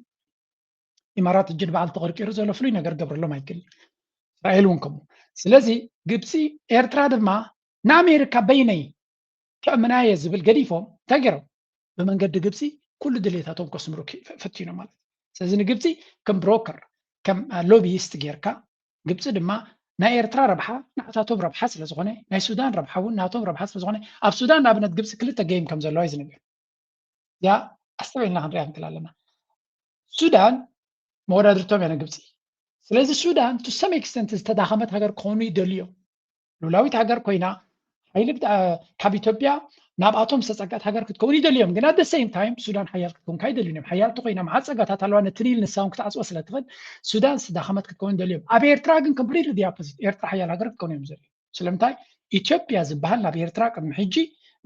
ኢማራት ሕጂ ንባዕሉ ተቐርቂሩ ዘሎ ፍሉይ ነገር ገብረሎም ኣይክእል። እስራኤል እውን ከምኡ። ስለዚ ግብፂ፣ ኤርትራ ድማ ንኣሜሪካ በይነይ ከእምና እየ ዝብል ገዲፎም እንታይ ገይሮም? ብመንገዲ ግብፂ ኩሉ ድሌታቶም ከስምሩ ፈቲኖም ማለት እዩ። ስለዚ ንግብፂ ከም ብሮከር፣ ከም ሎቢስት ጌርካ፣ ግብፂ ድማ ናይ ኤርትራ ረብሓ ናታቶም ረብሓ ስለዝኾነ፣ ናይ ሱዳን ረብሓ እውን ናቶም ረብሓ ስለዝኾነ፣ ኣብ ሱዳን ንኣብነት ግብፂ ክልተ ጌም ከም ዘለዋ እዩ ዝነገር። እዚኣ ኣስተውዒልና ክንሪኣ ንክእል ኣለና። ሱዳን መወዳድርቶም እያ ንግብፂ። ስለዚ ሱዳን to some extent ዝተዳኸመት ሃገር ክኾኑ ይደልዩ እዮም። ሉላዊት ሃገር ኮይና ሓይሊ ካብ ኢትዮጵያ ናብኣቶም ዝተፀግዐት ሃገር ክትከውን ይደልዮም። ግን at the same time ሱዳን ሓያል ክትከውን ካይደልዩን እዮም። ሓያል ተኮይና መዓት ፀጋታት ኣለዋ። ነቲ ኒል ንሳውን ክትዓፅወ ስለትኽእል ሱዳን ዝተዳኸመት ክትከውን ይደልዮም። ኣብ ኤርትራ ግን completely the opposite። ኤርትራ ሓያል ሃገር ክትከውን እዮም ዝደልዩ። ስለምንታይ? ኢትዮጵያ ዝበሃል ናብ ኤርትራ ቅድሚ ሕጂ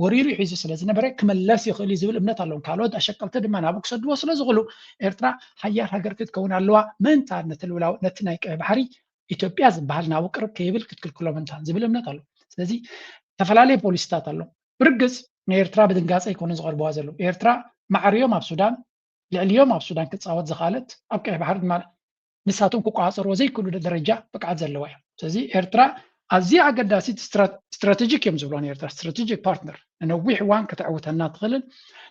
ወሪሩ ሒዙ ስለ ዝነበረ ክመለስ ይኽእል እዩ ዝብል እምነት ኣለዎም። ካልኦት ኣሸቀልቲ ድማ ናብኡ ክሰድዎ ስለ ዝኽእሉ ኤርትራ ሓያል ሃገር ክትከውን ኣለዋ። ምእንታን ነቲ ልውላው ነቲ ናይ ቀይ ባሕሪ ኢትዮጵያ ዝበሃል ናብኡ ቅርብ ከይብል ክትክልክሎ ምእንታን ዝብል እምነት ኣሎ። ስለዚ ዝተፈላለዩ ፖሊሲታት ኣሎ። ብርግፅ ንኤርትራ ብድንጋፀ ኣይኮነ ዝቐርብዋ ዘለዉ። ኤርትራ ማዕርዮም ኣብ ሱዳን ልዕልዮም ኣብ ሱዳን ክትፃወት ዝኽኣለት ኣብ ቀይሕ ባሕሪ ድማ ንሳቶም ክቆፃፀርዎ ዘይክእሉ ደረጃ ብቅዓት ዘለዋ እያ። ስለዚ ኤርትራ ኣዝያ ኣገዳሲት ስትራቴጂክ እዮም ዝብልዋ ንኤርትራ ስትራቴጂክ ፓርትነር ንነዊሕ እዋን ከተዕውተና ትኽእልን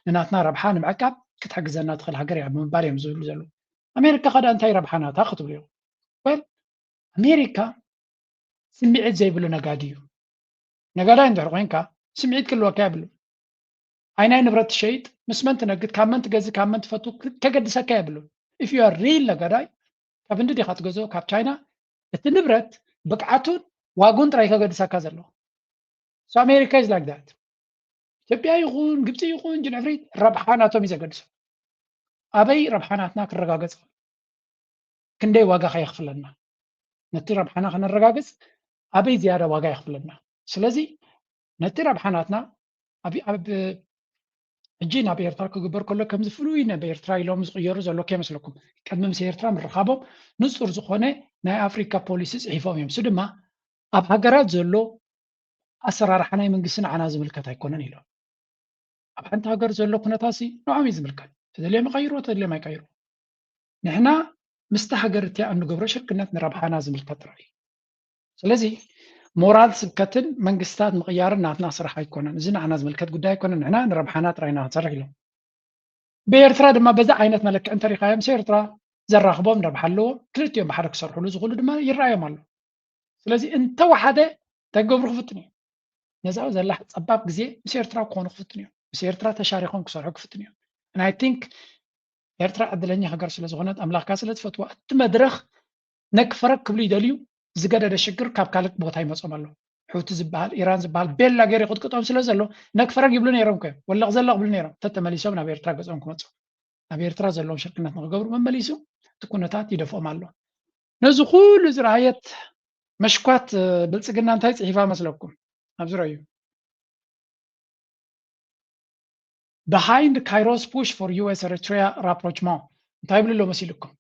ንናትና ረብሓ ንምዕቃብ ክትሕግዘና ትኽእል ሃገር እያ ብምባል እዮም ዝብሉ ዘለዉ። ኣሜሪካ ከዳ እንታይ ረብሓ ናታ ክትብሉ እዮም? ወል ኣሜሪካ ስምዒት ዘይብሉ ነጋዲ እዩ። ነጋዳይ እንድሕር ኮይንካ ስምዒት ክህልወካ የብሉን። ኣይ ናይ ንብረት ትሸይጥ፣ ምስ መን ትነግድ፣ ካብ መን ትገዝእ፣ ካብ መን ትፈቱ ከገድሰካ የብሉን። If you are real ነጋዳይ ካብ ህንዲ ዲኻ ትገዝኦ ካብ ቻይና እቲ ንብረት ብቅዓቱን ዋጉን ጥራይ ከገድሰካ ዘለዎ። So America is like that። ኢትዮጵያ ይኹን ግብፂ ይኹን ጅንዕፍሪት ረብሓ ናቶም እዩ ዘገድሶም። ኣበይ ረብሓ ናትና ክረጋገፅ ክንደይ ዋጋ ከየኽፍለና ነቲ ረብሓና ከነረጋግፅ ኣበይ ዝያዳ ዋጋ የኽፍለና። ስለዚ ነቲ ረብሓ ናትና ኣብ ሕጂ ናብ ኤርትራ ክግበር ከሎ ከምዚ ፍሉይ ናብ ኤርትራ ኢሎም ዝቕየሩ ዘሎ ከይመስለኩም። ቅድሚ ምስ ኤርትራ ምርኻቦም ንፁር ዝኾነ ናይ ኣፍሪካ ፖሊሲ ፅሒፎም እዮም። እሱ ድማ ኣብ ሃገራት ዘሎ ኣሰራርሓ ናይ መንግስቲ ንዓና ዝምልከት ኣይኮነን ኢሎም። ኣብ ሓንቲ ሃገር ዘሎ ኩነታሲ ንዖም እዩ ዝምልከት። ተደልዮም ይቀይርዎ፣ ተደልዮም ኣይቀይርዎ። ንሕና ምስቲ ሃገር እቲኣ እንገብሮ ሽርክነት ንረብሓና ዝምልከት ጥራይ እዩ። ስለዚ ሞራል ስብከትን መንግስታት ምቕያርን ናትና ስራሕ ኣይኮነን። እዚ ንዓና ዝምልከት ጉዳይ ኣይኮነን። ንሕና ንረብሓና ጥራይ ኢና ክንሰርሕ ኢሎም። ብኤርትራ ድማ በዚ ዓይነት መለክዕ እንተሪኻዮም ምስ ኤርትራ ዘራኽቦም ረብሓ ኣለዎ። ክልቲኦም ብሓደ ክሰርሕሉ ዝኽእሉ ድማ ይረኣዮም ኣሎ። ስለዚ እንተወሓደ ተገብሩ ክፍትን እዩ። ነዛ ዘላ ፀባብ ግዜ ምስ ኤርትራ ክኾኑ ክፍትን እዮም። ምስ ኤርትራ ተሻሪኾም ክሰርሑ ክፍትን እዮም። And I think ኤርትራ ዕድለኛ ሃገር ስለ ዝኾነት ኣምላኽካ ስለ ዝፈትዋ እቲ መድረኽ ነክፈረግ ክብሉ ይደልዩ። ዝገደደ ሽግር ካብ ካልእ ቦታ ይመጾም ኣሎ። ሑቲ ዝበሃል ኢራን ዝበሃል ቤላ ገይሩ ቅጥቅጦም ስለ ዘሎ ነክፈረግ ይብሉ ነይሮም ኮ ወለቕ ዘለቕ ይብሉ ነይሮም። ተተመሊሶም ናብ ኤርትራ ገጾም ክመጹ ናብ ኤርትራ ዘለዎም ሽርክነት ንክገብሩ መመሊሱ እቲ ኩነታት ይደፍኦም ኣሎ። ነዚ ኩሉ ዝረኣየት መሽኳት ብልጽግና እንታይ ጽሒፋ መስለኩም? ኣብዚ ረዩ። Behind Cairo's push for U S Eritrea rapprochement እንታይ ይብሉ ኣሎ መሲልኩም?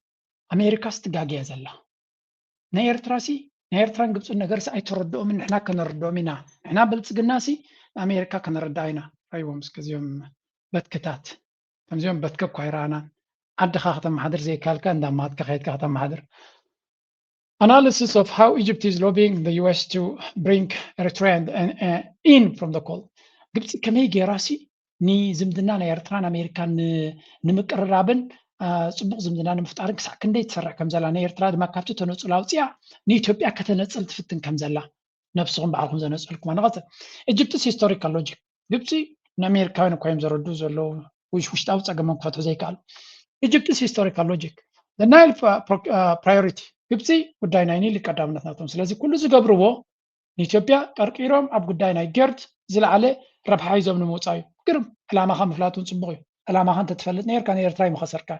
ኣሜሪካስ ትጋገ እያ ዘላ። ናይ ኤርትራሲ ናይ ኤርትራን ግብፅን ነገርሲ ኣይተረድኦምን፣ ንሕና ከነረድኦም ኢና። ንሕና ብልፅግናሲ ንኣሜሪካ ከነረድኣ ኢና። ኣይዎም እስከዚኦም በትክታት ከምዚኦም በትከ እኳ ኣይረኣናን። ዓድኻ ከተመሓድር ዘይካልካ እንዳማትካ ከይድካ ከተመሓድር። Analysis of how Egypt is lobbying the U S to bring Eritrea and, and, uh, in from the cold. ግብፂ ከመይ ገይራሲ ንዝምድና ናይ ኤርትራን ኣሜሪካን ንምቅርራብን ፅቡቅ ዝምድና ንምፍጣርን ክሳዕ ክንደይ ትሰርሕ ከም ዘላ፣ ንኤርትራ ድማ ካብቲ ተነፅሎ ኣውፅኣ ንኢትዮጵያ ከተነፅል ትፍትን ከም ዘላ ነብስኹም ባዕልኹም ዘነፅልኩም ኣነቐፀ። Egypt's historical logic ግብፂ ንኣሜሪካውያን እኳ እዮም ዘረድኡ ዘለዉ ውሽጣዊ ፀገሞም ክፈትሑ ዘይከኣሉ። Egypt's historical logic the Nile priority ግብፂ ጉዳይ ናይ ኒል ቀዳምነት ናቶም። ስለዚ ኩሉ ዝገብርዎ ንኢትዮጵያ ቀርቂሮም ኣብ ጉዳይ ናይ ገርድ ዝለዓለ ረብሓ ሒዞም ንምውፃእ እዩ። ግርም ዕላማኻ ምፍላጥ እውን ፅቡቅ እዩ። ዕላማኻ እንተትፈልጥ ነርካ ንኤርትራ ይምኸሰርካ።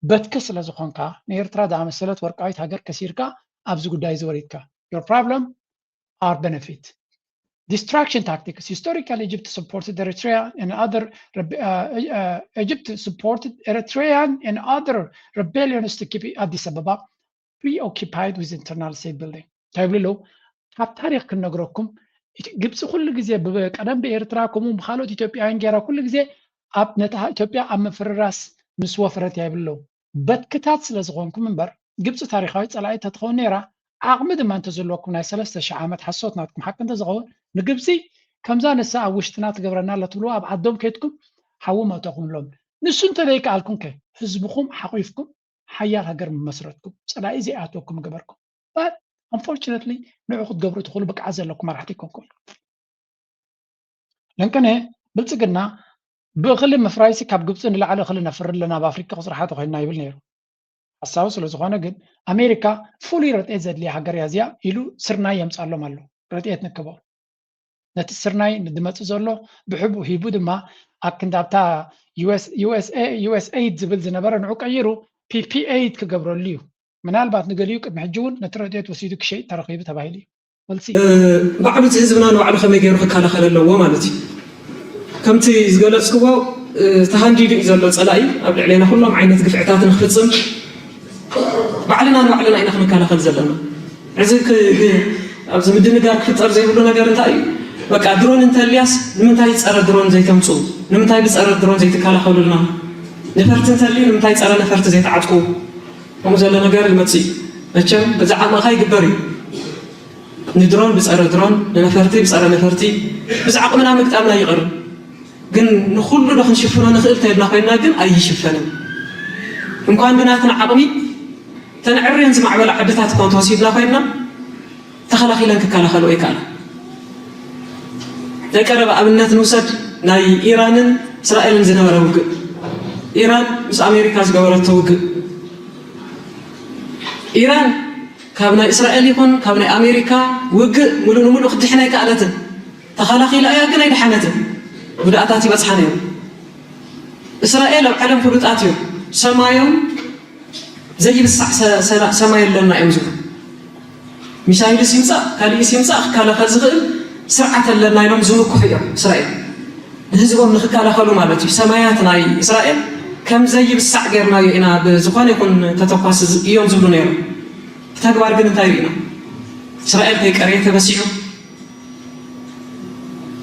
በትኪ ስለ ዝኾንካ ንኤርትራ ዝኣመሰለት ወርቃዊት ሃገር ከሲርካ ኣብዚ ጉዳይ እዚ ወሪድካ። Your problem our benefit. Distraction tactics. Historically, Egypt supported Eritrea and other uh, uh, Egypt supported Eritrean and other rebellions to keep Addis Ababa preoccupied with internal state building. እንታይ ይብሉ ኣለዉ? ካብ ታሪክ ክንነግረኩም ግብፂ ኩሉ ግዜ ቀደም ብኤርትራ ከምኡ ብካልኦት ኢትዮጵያውያን ገይራ ኩሉ ግዜ ኣብ ነታ ኢትዮጵያ ኣብ ምፍርራስ ምስ ወፍረት የብሎም። በትክታት ስለ ዝኾንኩም እምበር፣ ግብፂ ታሪኻዊ ፀላኢ ተትኸውን ነይራ፣ ዓቕሚ ድማ እንተዘለወኩም፣ ናይ ሰለስተ ሽሕ ዓመት ሓሶት ናትኩም ሓቂ እንተዝኸውን፣ ንግብፂ ከምዛ ንሳ ኣብ ውሽጥና ትገብረና ኣላ ትብልዋ ኣብ ዓዶም ከይድኩም ሓዊ መተኹምሎም። ንሱ እንተዘይከኣልኩም ከ ህዝብኹም ሓቑፍኩም ሓያል ሃገር ምመስረትኩም፣ ፀላኢ ዘይኣትወኩም ምገበርኩም። But unfortunately ንዑ ክትገብሩ ትኽእሉ ብቅዓት ዘለኩም መራሕቲ ኣይኮንኩም። ለንቅነ ብልፅግና ብእኽሊ ምፍራይሲ ካብ ግብፂ ንላዕሊ እኽሊ ነፍሪ ኣለና ኣብ ኣፍሪካ ቁፅሪ ሓደ ኮይንና ይብል ነይሩ። ሓሳዊ ስለ ዝኾነ ግን ኣሜሪካ ፍሉይ ረድኤት ዘድልያ ሃገር እያ እዚኣ ኢሉ ስርናይ የምፃሎም ኣሎ። ረድኤት ንክቦ ነቲ ስርናይ ንድመፅእ ዘሎ ብሕቡ ሂቡ ድማ ኣብ ክንዲ ኣብታ ዩኤስኤይድ ዝብል ዝነበረ ንዑ ቀይሩ ፒፒኤይድ ክገብረሉ እዩ። ምናልባት ንገሊኡ ቅድሚ ሕጂ እውን ነቲ ረድኤት ወሲዱ ክሸይጥ ተረኺቡ ተባሂሉ እዩ። መልሲ ባዕሉ እቲ ህዝብና ንባዕሉ ከመይ ገይሩ ክከላኸል ኣለዎ ማለት እዩ። ከምቲ ዝገለፅክዎ ተሃንዲዱ እዩ ዘሎ ፀላኢ ኣብ ልዕሌና ኩሎም ዓይነት ግፍዕታት ንክፍፅም ባዕልና ንባዕልና ኢና ክንከላኸል ዘለና። እዚ ኣብዚ ምድንጋር ክፍጠር ዘይብሉ ነገር እንታይ እዩ? በቃ ድሮን እንተልያስ ንምንታይ ፀረ ድሮን ዘይተምፅኡ? ንምንታይ ብፀረ ድሮን ዘይትከላኸሉልና? ነፈርቲ እንተልዩ ንምንታይ ፀረ ነፈርቲ ዘይትዓጥቁ? ከምኡ ዘሎ ነገር ይመፅእ እዩ። መቸም በዚ ዓቕምኻ ይግበር እዩ። ንድሮን ብፀረ ድሮን፣ ንነፈርቲ ብፀረ ነፈርቲ ብዚ ዓቕምና ምግጣምና ይቐርብ። ግን ንኹሉ ዶ ክንሽፍኖ ንኽእል ተይልና ኮይንና ግን ኣይሽፈንን። እንኳን ብናትና ዓቕሚ ተን ዕርየን ዝማዕበላ ዓድታት እኳ እንተወሲድና ኮይንና ተኸላኺለን ክከላኸልኦ ይከኣላ። ናይ ቀረባ ኣብነት ንውሰድ፣ ናይ ኢራንን እስራኤልን ዝነበረ ውግእ። ኢራን ምስ ኣሜሪካ ዝገበረቶ ውግእ። ኢራን ካብ ናይ እስራኤል ይኹን ካብ ናይ ኣሜሪካ ውግእ ሙሉእ ንሙሉእ ክትድሕን ኣይከኣለትን። ተኸላኺላ እያ ግን ኣይደሓነትን። ጉድኣታት ይበፅሓ ነይሩ። እስራኤል ኣብ ዓለም ፍሉጣት እዮም። ሰማዮም ዘይብሳዕ ሰማይ ኣለና እዮም ዝብሉ። ሚሳይልስ ይምፃእ ካሊእስ ይምፃእ ክከላኸል ዝኽእል ስርዓት ኣለና ኢሎም ዝምክሑ እዮም። እስራኤል ንህዝቦም ንክከላኸሉ ማለት እዩ። ሰማያት ናይ እስራኤል ከም ዘይብሳዕ ጌርናዮ ኢና ብዝኾነ ይኹን ተተኳሲ እዮም ዝብሉ ነይሮም። ብተግባር ግን እንታይ ርኢና? እስራኤል ከይቀረየ ተበሲዑ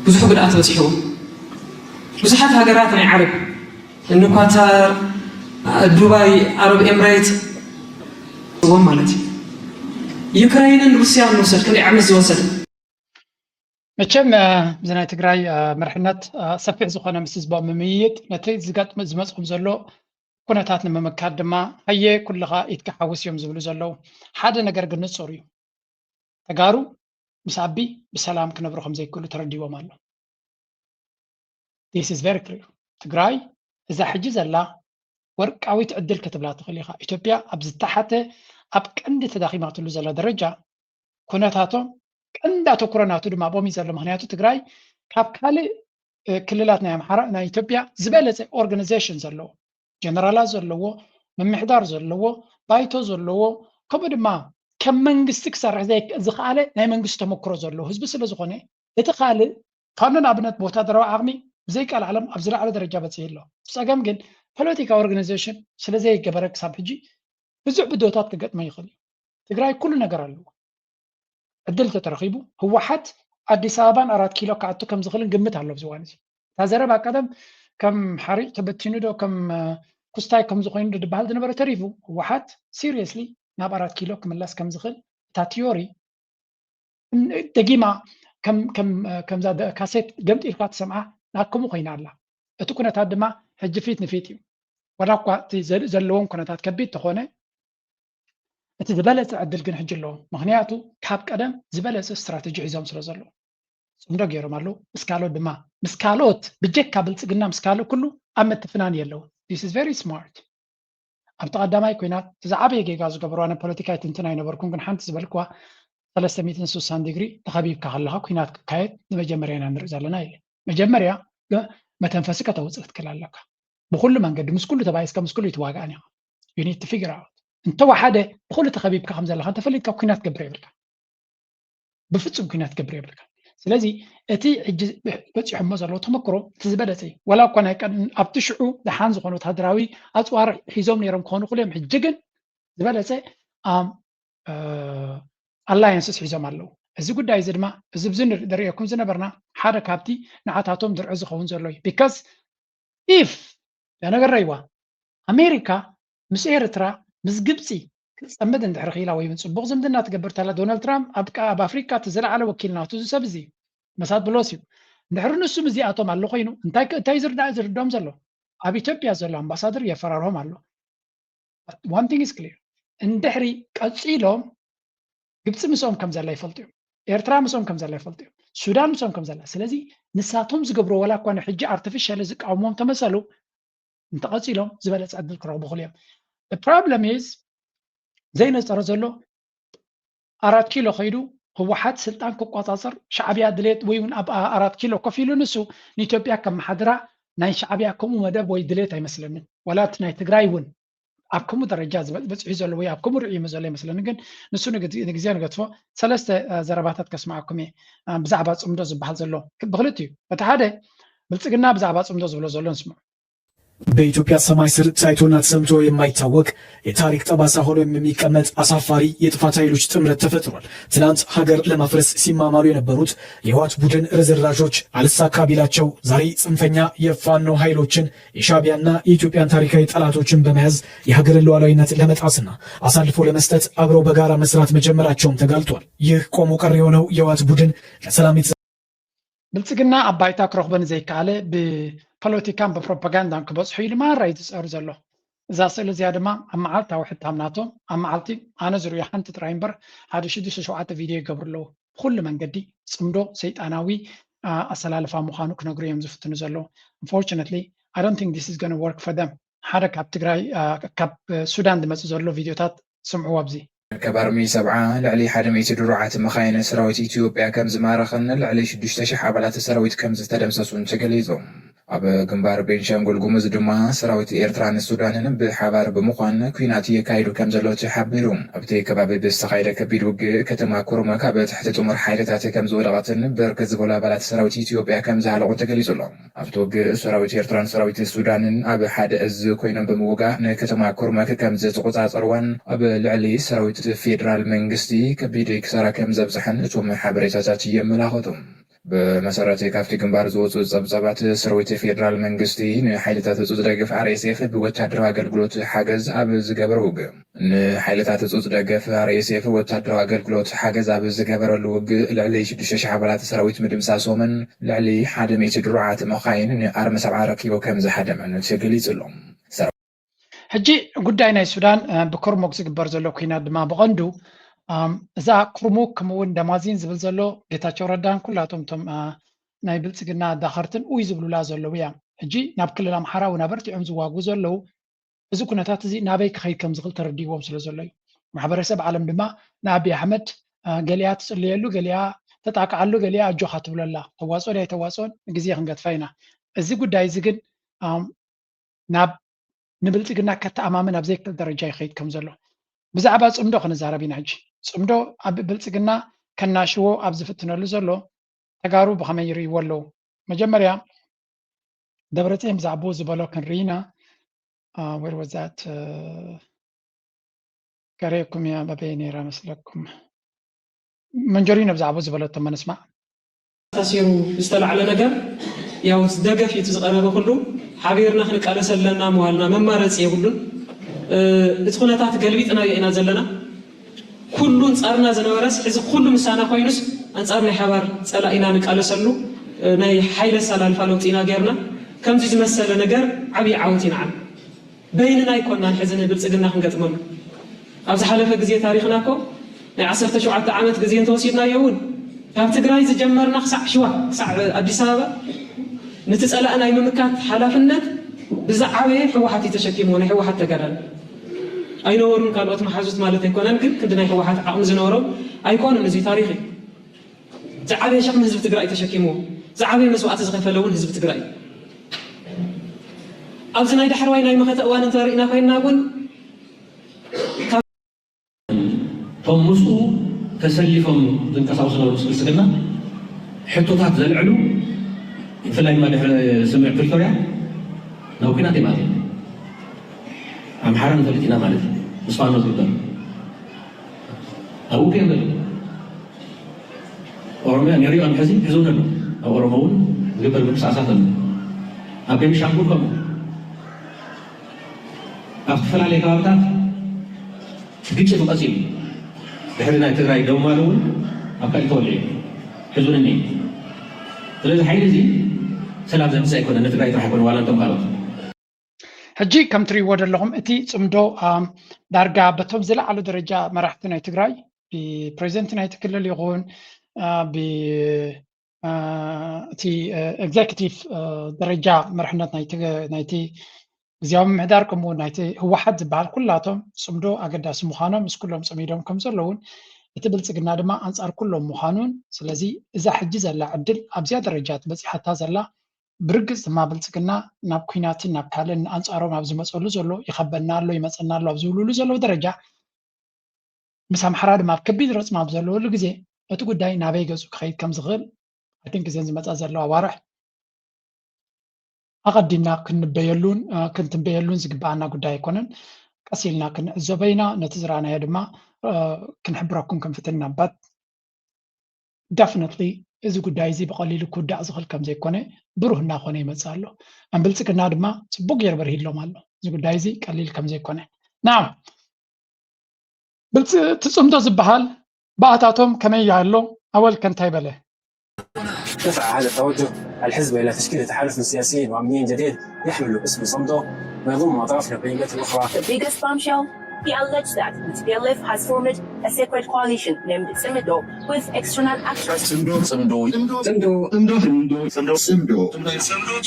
ብዙሕ ጉድኣት በፂሕዎ። ብዙሓት ሃገራት ናይ ዓረብ እኒ ኳታር፣ ዱባይ፣ ዓረብ ኤምሬት ዎም ማለት እዩ። ዩክራይንን ሩስያን ንውሰድ፣ ክንደይ ዓመት ዝወሰደ። መቸም እዚ ናይ ትግራይ መርሕነት ሰፊሕ ዝኾነ ምስ ህዝቦም ምምይይጥ ነቲ ዝገጥም ዝመፅኹም ዘሎ ኩነታት ንምምካት ድማ ሃየ ኩልኻ ኢድካ ሓውስ እዮም ዝብሉ ዘለዉ። ሓደ ነገር ግን ንፁር እዩ። ተጋሩ ምስ ኣቢ ብሰላም ክነብሩ ከም ዘይክእሉ ተረዲዎም ኣሎ። This is very clear። ትግራይ እዛ ሕጂ ዘላ ወርቃዊት ዕድል ክትብላ ትኽእል ኢኻ። ኢትዮጵያ ኣብ ዝተሓተ ኣብ ቀንዲ ተዳኺማትሉ ዘላ ደረጃ ኩነታቶም ቀንዲ ኣተኩሮ ናቱ ድማ ኣብኦም እዩ ዘሎ። ምክንያቱ ትግራይ ካብ ካልእ ክልላት ናይ ኣምሓራ ናይ ኢትዮጵያ ዝበለፀ ኦርጋናይዜሽን ዘለዎ ጀነራላት ዘለዎ ምምሕዳር ዘለዎ ባይቶ ዘለዎ ከምኡ ድማ ከም መንግስቲ ክሰርሕ ዝኸኣለ ናይ መንግስቲ ተመክሮ ዘለዎ ህዝቢ ስለ ዝኾነ እቲ ካልእ ካብ ንኣብነት ብወታደራዊ ዓቕሚ ብዘይቃል ዓለም ኣብ ዝለዓለ ደረጃ በፂሑ ኣሎ። ብፀገም ግን ፖለቲካ ኦርጋናይዜሽን ስለ ዘይገበረ ክሳብ ሕጂ ብዙሕ ብድሆታት ክገጥመ ይኽእል እዩ። ትግራይ ኩሉ ነገር ኣለዎ። ዕድል ተተረኺቡ ህወሓት ኣዲስ ኣበባን ኣራት ኪሎ ክኣቱ ከም ዝኽእልን ግምት ኣሎ ኣብዚ እዋን እዚ። እታ ዘረባ ቀደም ከም ሓሪጭ ተበቲኑ ዶ ከም ኩስታይ ከም ዝኾይኑ ዶ ዝበሃል ዝነበረ ተሪፉ ህወሓት ሲሪየስሊ ናብ ኣራት ኪሎ ክምለስ ከም ዝኽእል እታ ቲዮሪ ደጊማ ከምዛ ካሴት ገምጢልካ ትሰምዓ ናከምኡ ኮይና ኣላ። እቲ ኩነታት ድማ ሕጂ ፊት ንፊት እዩ። ዋላ እኳ እቲ ዘለዎም ኩነታት ከቢድ ተኾነ እቲ ዝበለፀ ዕድል ግን ሕጂ ኣለዎም። ምክንያቱ ካብ ቀደም ዝበለፀ ስትራተጂ ሒዞም ስለ ዘለዉ ፅምዶ ገይሮም ኣለዉ። ምስ ካልኦት ድማ ምስ ካልኦት ብጀካ ብልፅግና ምስ ካልእ ኩሉ ኣብ ምትፍናን የለዉ። This is very smart። ኣብቲ ቀዳማይ ኩናት እቲ ዝዓበየ ጌጋ ዝገበሩ ኣነ ፖለቲካ ይትንትን ኣይነበርኩን፣ ግን ሓንቲ ዝበልክዋ ሰለስተ ሚእትን ስሳን ዲግሪ ተኸቢብካ ከለኻ ኩናት ክካየድ ንመጀመርያ ኢና ንርኢ ዘለና ኢለ። መጀመርያ መተንፈሲ ከተውፅእ ክትክእል ኣለካ። ብኩሉ መንገዲ ምስ ኩሉ ተባኢስካ ምስ ኩሉ ይትዋጋእን ኢኻ። You need to figure out እንተወሓደ ብኩሉ ተኸቢብካ ከም ዘለኻ እንተፈሊጥካ ኩናት ገብር የብልካ። ብፍፁም ኩናት ገብር የብልካ። ስለዚ እቲ ሕጂ በፂሖሞ ዘለዉ ተመክሮ እቲ ዝበለፀ እዩ። ዋላ እኳ ናይ ቀደም ኣብቲ ሽዑ ደሓን ዝኾኑ ወታደራዊ ኣፅዋር ሒዞም ነይሮም ክኾኑ ክእሉ እዮም። ሕጂ ግን ዝበለፀ ኣላያንስስ ሒዞም ኣለዉ። እዚ ጉዳይ እዚ ድማ እዚ ብዚ ንርኢ ዝርእየኩም ዝነበርና ሓደ ካብቲ ንዓታቶም ድርዒ ዝኸውን ዘሎ እዩ። Because if ያ ነገር ረይዋ ኣሜሪካ ምስ ኤርትራ፣ ምስ ግብፂ ክትፀምድ እንድሕር ክኢላ ወይ እውን ፅቡቕ ዝምድና ትገብር ተላ፣ ዶናልድ ትራምፕ ኣብ ቃ-፣ ኣብ ኣፍሪካ እቲ ዝለዓለ ወኪል ናቱ እዚ ሰብ እዚ እዩ። መሳት ብሎስ እዩ። እንድሕሪ ንሱ ምስዚኣቶም ኣሎ ኮይኑ እንታይ ክ-፣ እንታይ ዝርዳ-፣ ዝርድኦም ዘሎ? ኣብ ኢትዮጵያ ዘሎ ኣምባሳደር የፈራርሆም ኣሎ። One thing is clear። እንድሕሪ ቀፂሎም ግብፂ ምስኦም ከም ዘላ ይፈልጡ እዮም። ኤርትራ ምስኦም ከም ዘላ ይፈልጡ እዮም። ሱዳን ምስኦም ከም ዘላ። ስለዚ ንሳቶም ዝገብሮ ዋላ እኳ ንሕጂ ኣርቲፊሻሊ ዝቃወሞም ተመሰሉ እንተቐፂሎም ዝበለፀ ዕድል ክረኽቡ ይኽእሉ እዮም። The problem is ዘይነፀረ ዘሎ ኣራት ኪሎ ከይዱ ህወሓት ስልጣን ክቆፃፀር ሻዕብያ ድሌት ወይ እውን ኣብ ኣራት ኪሎ ኮፍ ኢሉ ንሱ ንኢትዮጵያ ከመሓድራ ናይ ሻዕብያ ከምኡ መደብ ወይ ድሌት ኣይመስለንን። ዋላ እቲ ናይ ትግራይ እውን ኣብ ከምኡ ደረጃ ዝበ-፣ በፂሑ ዘሎ ወይ ኣብ ከምኡ ርእዩ ዘሎ ኣይመስለንን። ግን ንሱ ንግዜ፣ ንግዜ ንገድፎ። ሰለስተ፣ አ፣ ዘረባታት ከስምዓኩም እየ፣ አ፣ ብዛዕባ ፅምዶ ዝበሃል ዘሎ ክ-፣ ብክልቲኡ። እቲ ሓደ ብልፅግና ብዛዕባ ፅምዶ ዝብሎ ዘሎ ንስምዖ። በኢትዮጵያ ሰማይ ስር ታይቶና ተሰምቶ የማይታወቅ የታሪክ ጠባሳ ሆኖ የሚቀመጥ አሳፋሪ የጥፋት ኃይሎች ጥምረት ተፈጥሯል። ትናንት ሀገር ለማፍረስ ሲማማሉ የነበሩት የህወሓት ቡድን ርዝራዦች አልሳካ ቢላቸው ዛሬ ጽንፈኛ የፋኖ ኃይሎችን የሻዕቢያና የኢትዮጵያን ታሪካዊ ጠላቶችን በመያዝ የሀገርን ሉዓላዊነት ለመጣስና አሳልፎ ለመስጠት አብረው በጋራ መስራት መጀመራቸውም ተጋልጧል። ይህ ቆሞ ቀር የሆነው የህወሓት ቡድን ለሰላም የተዘ- ብልፅግና ኣብ ባይታ ክረኽቦ ንዘይከኣለ ብፖለቲካን ብፕሮፓጋንዳን ክበፅሖ ኢሉ ማራ እዩ ዝፀሩ ዘሎ። እዛ ስእሊ እዚኣ ድማ ኣብ መዓልታዊ ሕታም ናቶም ኣብ መዓልቲ ኣነ ዝርእዮ ሓንቲ ጥራይ እምበር ሓደ ሽዱሽተ ሸውዓተ ቪድዮ ይገብሩ ኣለዉ። ብኩሉ መንገዲ ፅምዶ ሰይጣናዊ፣ አ፣ ኣሰላልፋ ምዃኑ ክነግሩ እዮም ዝፍትኑ ዘለዉ። Unfortunately, I don't think this is gonna work for them። ሓደ ካብ ትግራይ፣ አ፣ ካብ ሱዳን ዝመፅእ ዘሎ ቪድዮታት ስምዕዎ ኣብዚ። ካብ ኣርሚ ሰብዓ ልዕሊ ሓደ ሚእቲ ድሩዓት መኻይን ሰራዊት ኢትዮጵያ ከም ዝማረኸን ልዕሊ ሽዱሽተ ሽሕ ኣባላት ሰራዊት ከም ዝተደምሰሱን ተገሊጹ። ኣብ ግንባር ቤንሻንጉል ጉሙዝ ድማ ሰራዊት ኤርትራን ሱዳንን ብሓባር ብምዃን ኲናት የካይዱ ከም ዘለዉ ተሓቢሩ። ኣብቲ ከባቢ ብዝተኻየደ ከቢድ ውግእ ከተማ ኩርሙክ ኣብ ትሕቲ ጥሙር ሓይልታት ከም ዝወደቐትን ብርክት ዝበሉ ኣባላት ሰራዊት ኢትዮጵያ ከም ዝሃለቑ ተገሊጹ ኣሎ። ኣብቲ ውግእ ሰራዊት ኤርትራን ሰራዊት ሱዳንን ኣብ ሓደ እዝ ኮይኖም ብምውጋእ ንከተማ ኩርሙክ ከም ዝተቆጻጸርዋን ኣብ ልዕሊ ሰራዊት ፌደራል መንግስቲ ከቢድ ክሳራ ከም ዘብጽሐን እቶም ሓበሬታታት የመላኽቱ። ብመሰረት ካብቲ ግንባር ዝወፁ ጸብጻባት ሰራዊት ፌደራል መንግስቲ ንሓይልታት ህጹጽ ደገፍ ኣር ኤስ ኤፍ ብወታደራዊ ኣገልግሎት ሓገዝ ኣብ ዝገበረ ውግእ ንሓይልታት ህጹጽ ደገፍ ኣር ኤስ ኤፍ ወታደራዊ ኣገልግሎት ሓገዝ ኣብ ዝገበረሉ ውግእ ልዕሊ ሽዱሽተ ሽሕ ኣባላት ሰራዊት ምድምሳሶምን ልዕሊ ሓደ ሚእቲ ድሩዓት መኻይን ንኣርሚ ሰብዓ ኣረኪቡ ከም ዝሃደመን ተገሊጹ ኣሎ። ሰራዊት ሕጂ ጉዳይ ናይ ሱዳን፣ እ፣ ብኩርሙክ ዝግበር ዘሎ ኲናት ድማ ብቐንዱ፣ እም፣ እዛ ኩርሙክ ከምኡ እውን ደማዚን ዝብል ዘሎ ጌታቸው ረዳን ኩላቶም እቶም፣ እ፣ ናይ ብልጽግና ኣዳኸርትን ኡይ ዝብሉላ ዘለዉ እያ። ሕጂ ናብ ክልል ኣምሓራ እውን ኣበርቲዖም ዝዋግኡ ዘለዉ እዚ ኩነታት እዚ ናበይ ክኸይድ ከም ዝኽእል ተረዲእዎም ስለ ዘሎ እዩ። ማሕበረሰብ ዓለም ድማ ንኣቢ ኣሕመድ፣ አ፣ ገሊኣ ትጽልየሉ፣ ገሊኣ ተጣቅዓሉ፣ ገሊኣ ኣጆኻ ትብሎ ኣላ። ተዋፅኦ ድያ ኣይተዋፅኦን ንግዜ ክንገድፋ ኢና። እዚ ጉዳይ እዚ ግን፣ ኣም፣ ናብ ንብልፅግና ከተኣማምን ኣብ ዘይክእል ደረጃ ይኸይድ ከም ዘሎ። ብዛዕባ ፅምዶ ክንዛረብ ኢና ሕጂ። ፅምዶ ኣብ ብልፅግና ከናሽዎ ኣብ ዝፍትነሉ ዘሎ ተጋሩ ብኸመይ ይርእይዎ ኣለዉ? መጀመርያ ደብረፅዮን ብዛዕባኡ ዝበሎ ክንርኢ ኢና። Uh, where was that? Uh, ገሬኩም እያ በበይ ነይራ መስለኩም? መንጀሪኖ ብዛዕባኡ ዝበለቶ መንስማዕ። ተሲሩ ዝተላዕለ ነገር ያው ደገፍ እዩ እቲ ዝቐረበ ኩሉ ሓቢርና ክንቃለስ ኣለና ምባልና መማረፂ የብሉን። እ፣ እቲ ኩነታት ገልቢጥናዮ ኢና ዘለና። ኩሉ ኣንጻርና ዝነበረስ ሕዚ ኩሉ ምሳና ኮይኑስ ኣንጻር ናይ ሓባር ጸላኢና ንቃለሰሉ፣ እ፣ ናይ ሓይሊ ኣሰላልፋ ለውጢ ኢና ጌርና። ከምዚ ዝመሰለ ነገር ዓብዪ ዓወት እዩ ንዓና። በይንና ኣይኮናን ሕዚ ንብልጽግና ክንገጥመሉ። ኣብ ዝሓለፈ ግዜ ታሪኽና እኮ ናይ ዓሰርተ ሸውዓተ ዓመት ግዜ እንተወሲድናዮ እውን ካብ ትግራይ ዝጀመርና ክሳዕ ሽዋ ክሳዕ ኣዲስ ኣበባ ነቲ ጸላኢ ናይ ምምካት ሓላፍነት ብዝዓበየ ህወሓት እዩ ተሸኪምዎ፣ ናይ ህወሓት ተጋዳላይ። ኣይነበሩን ካልኦት መሓዙት ማለት ኣይኮነን፣ ግን ክንዲ ናይ ህወሓት ዓቕሚ ዝነበሮም ኣይኮኑን። እዚ ታሪኽ እዩ። ዝዓበየ ሸኽሚ ህዝቢ ትግራይ እዩ ተሸኪምዎ። ዝዓበየ መስዋእቲ ዝኸፈለ እውን ህዝቢ ትግራይ እዩ። ኣብዚ ናይ ዳሕረዋይ ናይ መኸተ እዋን እንተሪእና ኮይንና እውን ካብ እቶም ምስኡ ተሰሊፎም ዝንቀሳቐሱ ዝነበሩ ምስ ብልፅግና ሕቶታት ዘልዕሉ ብፍላይ ድማ ድሕሪ ስምምዕ ፕሪቶርያ ናብ ኲናት እዮም ኣትዮም። ኣምሓራ ንፈልጥ ኢና ማለት እዩ ምስ ፋኖ ዝግበር ኣብኡ እዮም ዘለዉ። ኦሮሚያ ንሪኦ ሕዚ ሒዙ ኣሎ። ኣብ ኦሮሞ እውን ዝግበር ምንቅስቃሳት ኣሎ። ኣብ ቤኒሻንጉል ከምኡ ኣብ ዝተፈላለየ ከባብታት ግጭት ቀፂሉ፣ ድሕሪ ናይ ትግራይ ደው ማል እውን ኣብ ካልእ ተወሊዑ ሕዙን እኒሀ። ስለዚ ሓይሊ እዚ ሰላም ዘምፅእ ኣይኮነ፣ ንትግራይ ጥራሕ ኣይኮነ፣ ዋላ እንቶም ካልኦት። ሕጂ ከም ትሪእዎ ዘለኹም እቲ ፅምዶ ዳርጋ በቶም ዝለዓሉ ደረጃ መራሕቲ ናይ ትግራይ፣ ብፕሬዚደንት ናይቲ ክልል ይኹን ብእቲ ኤግዜክቲቭ ደረጃ መርሕነት ናይቲ ግዜያዊ ምምሕዳር ከምኡ እውን ናይቲ ህወሓት ዝበሃል ኩላቶም ፅምዶ ኣገዳሲ ምዃኖም ምስ ኩሎም ፅሚዶም ከም ዘለውን እቲ ብልፅግና ድማ ኣንፃር ኩሎም ምዃኑን ስለዚ እዛ ሕጂ ዘላ ዕድል ኣብዚኣ ደረጃ በፂሓታ ዘላ ብርግፅ ድማ ብልፅግና ናብ ኲናትን ናብ ካልእን ኣንፃሮም ኣብ ዝመፀሉ ዘሎ ይኸበና ኣሎ ይመፀና ኣሎ ኣብ ዝብልሉ ዘለዉ ደረጃ ምስ ኣምሓራ ድማ ኣብ ከቢድ ረፅማ ኣብ ዘለወሉ ግዜ እቲ ጉዳይ ናበይ ገፁ ክኸይድ ከም ዝኽእል ኣይትን ግዜን ዝመፃ ዘለዋ ኣዋርሕ ኣቐዲምና ክንበየሉን ክንትንበየሉን ዝግበኣና ጉዳይ ኣይኮነን። ቀስ ኢልና ክንዕዘቦ ኢና። ነቲ ዝረኣናዮ ድማ ክንሕብረኩም ክንፍትን ኢና። But definitely እዚ ጉዳይ እዚ ብቐሊሉ ክውዳእ ዝኽእል ከም ዘይኮነ ብሩህ እናኾነ ይመፅእ ኣሎ። ኣም ብልፅግና ድማ ፅቡቅ ገይሩ በርሂሎም ኣሎ። እዚ ጉዳይ እዚ ቀሊል ከም ዘይኮነ። Now ብልፅ እቲ ፅምዶ ዝበሃል ብኣታቶም ከመይ ኣሎ ኣወል ከ እንታይ በለ? دفع هذا التوجه الحزب إلى تشكيل تحالف من سياسيين وأمنيين جديد يحمل اسم صمدو ويضم أطراف نقيبة أخرى. The biggest bombshell? He alleged that the T P L F has formed a secret coalition named Tsimdo with external actors. ጽምዶ ጽምዶ ጽምዶ ጽምዶ ጽምዶ ጽምዶ ጽምዶ